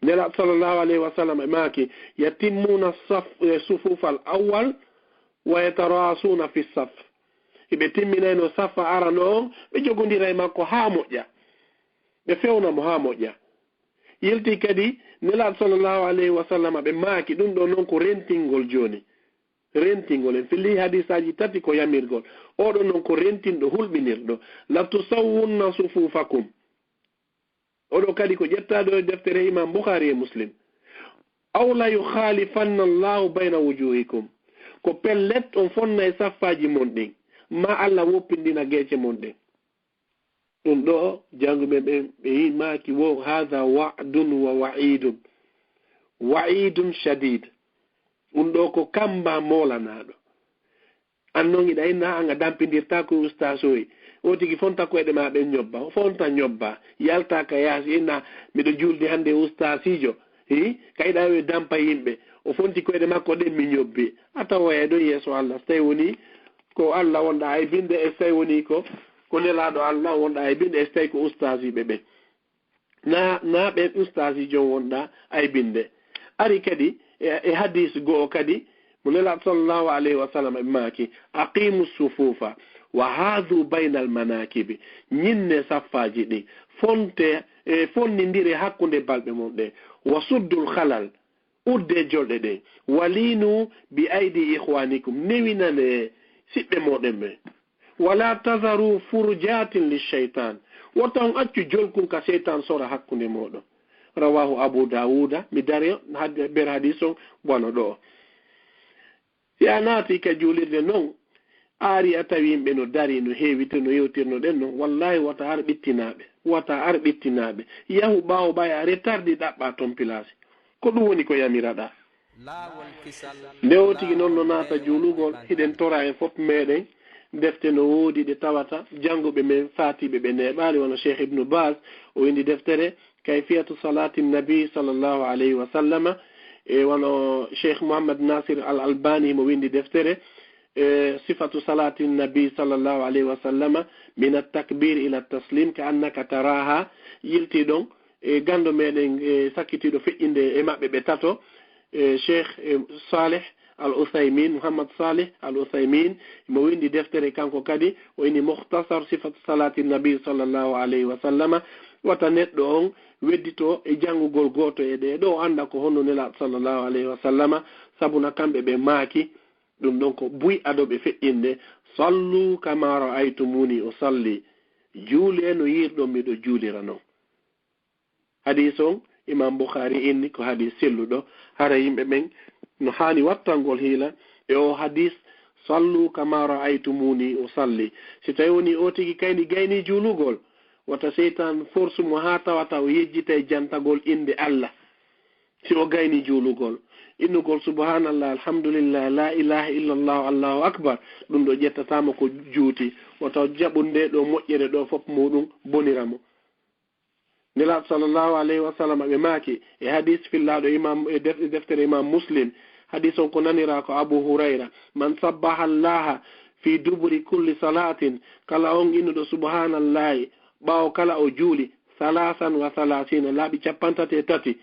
Nelaaɗo sallallahu alayhi wa sallam e maaki, "Yatimmuuna saf-, e, sufufal awwal wa yatarasuuna fi saf." Hiɓe timminayno saffa arano on, ɓe jogondiray makko haa moƴƴa. Ɓe fewna mo haa moƴƴa. Yilti kadi, Nelaaɗo sallallahu alayhi wa sallam ɓe maaki, ɗum ɗo non ko rentingol jooni. Rentingol, en filli hadisaaji tati ko yamirgol. Oɗo non ko rentinɗo, hulɓinirɗo. "La tusawwunna sufufakum." Oɗo kadi ko ƴettaaɗo e deftere Imam Bukhari e Muslim. "Aw la yukhalifanna Allahu bayna wujuhikum." Ko pellet on fonna e saffaaji mon ɗin. Ma Allah woppindina geece mon ɗin. Ɗum ɗo, jannguɓe ɓen, ɓe yi-, maaki wo, "Hadha wa'dun wa wa'idun. Wa'idun shadid." Ɗum ɗo ko kamba moolanaaɗo. An non iɗa inna an a dampindirta ko ustaas oy. O tigi fonta koyɗe ma ɓen ñobba. O fonta ñobba. Yalta ka yaasi inna, "Miɗo juldi hannde ustaasiijo." Hi? Ka iɗa we dampa yimɓe. O fonti koyɗe makko ɗen mi ñobbi. A tawoya ɗon yeeso Allah. So tawi woni ko Allah wonɗa aybinde, e so tawi woni ko, ko Nelaaɗo Allah wonɗa aybinde, e so tawi ko ustaasiiɓe ɓen. Na, na ɓen ustaasiijo on wonɗa aybinde. Ari kadi e, e hadis go'o kadi, mo Nelaaɗo sallallahu alayhi wa sallam e maaki, "Aqimu sufufa wa hadhu baynal manakibi." Ñinne saffaaji ɗin. Fonte, e, fonnindire hakkunde balɓe mon ɗen. "Wa suddul khalal." Udde jolɗe ɗen. "Walinu bi aydi ikhwanikum." Newinane siɓɓe moɗon ɓen. "Wala tazaru furujatin lishaytan." Wota on accu jolkun ka seytan sora hakkunde moɗon. Rawahu Abu Dawuda. Mi dari had-, ber hadis on wano ɗo. Si a naati ka juulirde non, a ari a tawi yimɓe no dari, no heewiti, no yewtirno ɗen non, wallahi wata ar ɓittinaaɓe. Wata ar ɓittinaaɓe. Yahu ɓaawo ɓay a retardi ɗaɓɓa ton pilaasi. Ko ɗum woni ko yamiraɗaa. Nde o tigi non no naata juulugol, hiɗen tora en fof meɗen defte no woodi ɗe tawata jannguɓe men faatiiɓe ɓe neeɓaali, wano Cheikh Ibnu Baz, o windi deftere Kayfiyatu Salati Nabi sallallahu alayhi wa sallama, e wano Cheikh Muhammad Nasir Al Albani mo windi deftere, e Sifatu Salati Nabi sallallahu alayhi wa sallama, min at-takbir ila at-taslim ka annaka taraha, yilti ɗon, e ganndo meɗen, e sakkitiiɗo feƴƴinde e maɓɓe ɓe tato, e Cheikh, e Saleh Al Uthaymin, Muhammad Saleh Al Uthaymin, mo windi deftere kanko kadi, o ini Mukhtasar Sifatu Salati Nabi sallallahu alayhi wa sallama. Wata neɗɗo on weddito e janngugol gooto e ɗee ɗo, o annda ko honno Nelaaɗo sallallahu alayhi wa sallama, sabu na kamɓe ɓe maaki, ɗum ɗon ko buy ado ɓe feƴƴinde, "Sallu kama ra'aytumuni usalli." Juulee no yiirɗon miɗo juulira non. Hadiis on, Imam Bukhari inni ko hadiis selluɗo. Hara yimɓe ɓen no haani wattangol hiila e o hadiis "Sallu kama ra'aytumuni usalli." Si tawi woni o tigi kayni gayni juulugol, wata seytan force mo haa tawata o yejjitay jantagol innde Allah. Si o gayni juulugol, innugol "Subhanallah, alhamdulillah, la ilaha illallah, Allahu akbar", ɗum ɗo ƴettataama ko juuti. Wata o jaɓu nde ɗo moƴƴere ɗo fof muɗum bonira mo. Nelaaɗo sallallahu alayhi wa sallam ɓe maaki e hadis fillaaɗo imam, e def-, e deftere imam Muslim, hadis on ko naniraa ko Abu Hurayra, "Man sabbaha Allaha fi duburi kulli salatin", kala on innuɗo "Subhanallahi" ɓaawo kala o juuli, "salasan wa salasina", laaɓi cappanɗe tati e tati,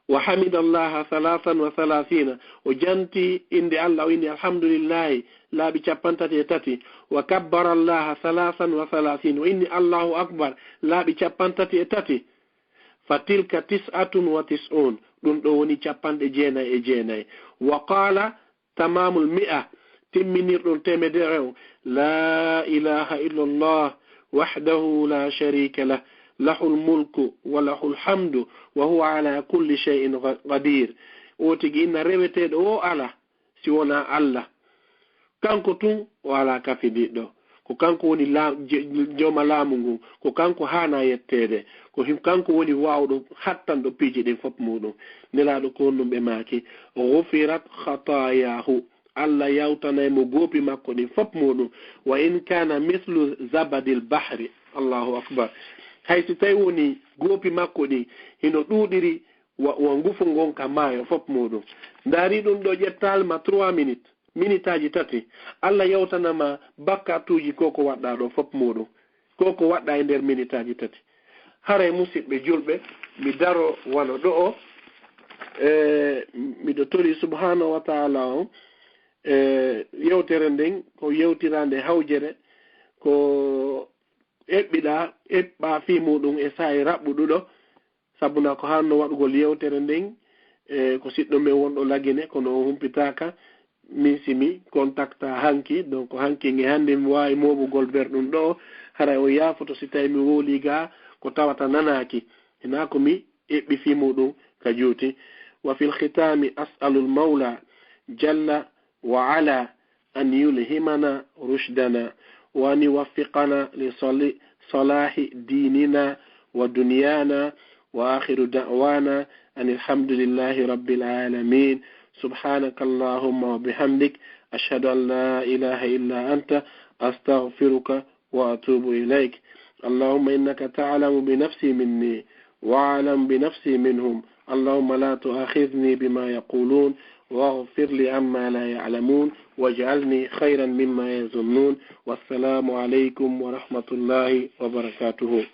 "wa hamidallaha salasan wa salasina", o janti innde Allah, o inni "Alhamdulillahi" laaɓi cappanɗe tati e tati, "wa kabbarallaha salasan wa salasina", o inni "Allahu akbar" laaɓi cappanɗe tati e tati, "fa tilka tis'atun wa tis'un", ɗum ɗo woni cappanɗe jeenay e jeenay. Wa qala tamamul mi'a, timminirɗum temedere on, "La ilaha illallah wahdahu la sharika lah, lahul mulku wa lahul hamdu wa huwa ala kulli shay'in qa-, qadir." O tigi inna reweteeɗo o ala si wona Allah. Kanko tun o ala kafidiɗɗo. Ko kanko woni la-, je-, jooma laamu ngun. Ko kanko haana yetteede. Ko him-, kanko woni waawɗo hattanɗo piiji ɗin fof muɗum. Nelaaɗo ko honɗum ɓe maaki, "Ghufirat khatayahu." Allah yawtanay mo goopi makko ɗin fof muɗum. "Wa in kana mislu zabadil bahri." Allahu akbar. Hay si tawi woni goopi makko ɗin hino ɗuuɗiri wa, wa ngufu ngon ka maayo fof muɗum. Ndaari ɗum ɗo ƴettal ma trois minutes, minitaaji tati. Allah yawtana ma bakkatuuji ko ko waɗɗa ɗo fof muɗum. Ko ko waɗɗa e nder minitaaji tati. Haray musidɓe julɓe, mi daro wano ɗo o, e, miɗo tori subhanahu wa ta'ala on, e, yewtere nden ko yewtirande hawjere, ko eɓɓiɗa, eɓɓa fii muɗum e saa'i raɓɓuɗuɗo, sabu na ko hanno waɗugol yewtere nden, e, ko siɗɗo men wonɗo Lagine, kono o humpitaaka, min si mi contacta hanki, donc hanki nge hannde mi waawi mooɓugol ber ɗum ɗo, haray o yaafoto si tawi mi wowli ga ko tawata nanaaki, hinaa ko mi eɓɓi fii muɗum ka juuti. Wa fil khitami as'alul mawla jalla وعلا أن يلهمنا رشدنا وأن يوفقنا لصل-، صلاح ديننا ودنيانا، وآخر دعوانا أن الحمد لله رب العالمين. سبحانك اللهم وبحمدك، أشهد أن لا إله إلا أنت، أستغفرك وأتوب إليك. اللهم إنك تعلم بنفسي مني وأعلم بنفسي منهم. اللهم لا تؤاخذني بما يقولون واغفر لي عما لا يعلمون واجعلني خيرا مما يظنون. والسلام عليكم ورحمة الله وبركاته.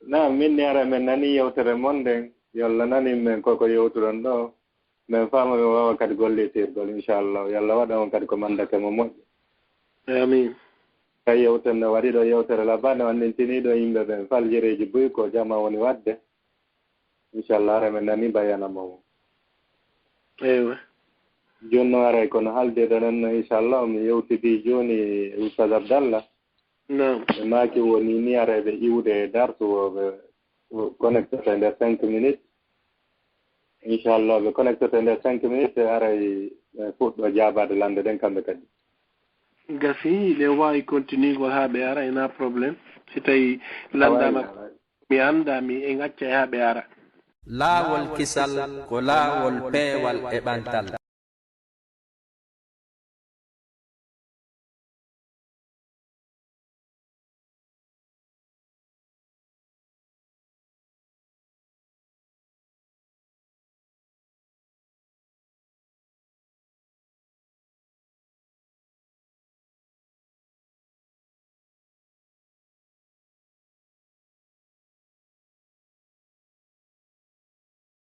Naam, min ni ara men nani yewtere mon nden. Yo Allah nanin men koko yewtuɗon ɗo. Men faama men waawa kadi gollitirgol, inchallah. Yo Allah waɗa on kadi ko mandake mo moƴƴi. Amin. Kay yewtere nde waɗi ɗo yewtere labande, on nintini ɗo yimɓe ɓen faljireeji buy ko jama woni waɗde. Inchallah, ara men nani bayana mo. Eywa. Jooni noon aray kono haalde ɗo noon, inchallah, mi yewtidi jooni Oustaz Abdallah. Naam. Ɓe maaki woni ni aray ɓe iwde e darsu o, ɓe connectoto e nder cinq minutes. Inchallah, ɓe connectoto e nder cinq minutes, ɓe aray ɓe fuɗɗo jaabaade lande ɗen kamɓe kadi. Gasi, ɓe waawi continuigol haa ɓe ara, ena problème. Si tawi landaama, awa, mi annda, mi en accay haa ɓe ara. Laawol kisal ko laawol peewal e ɓantal.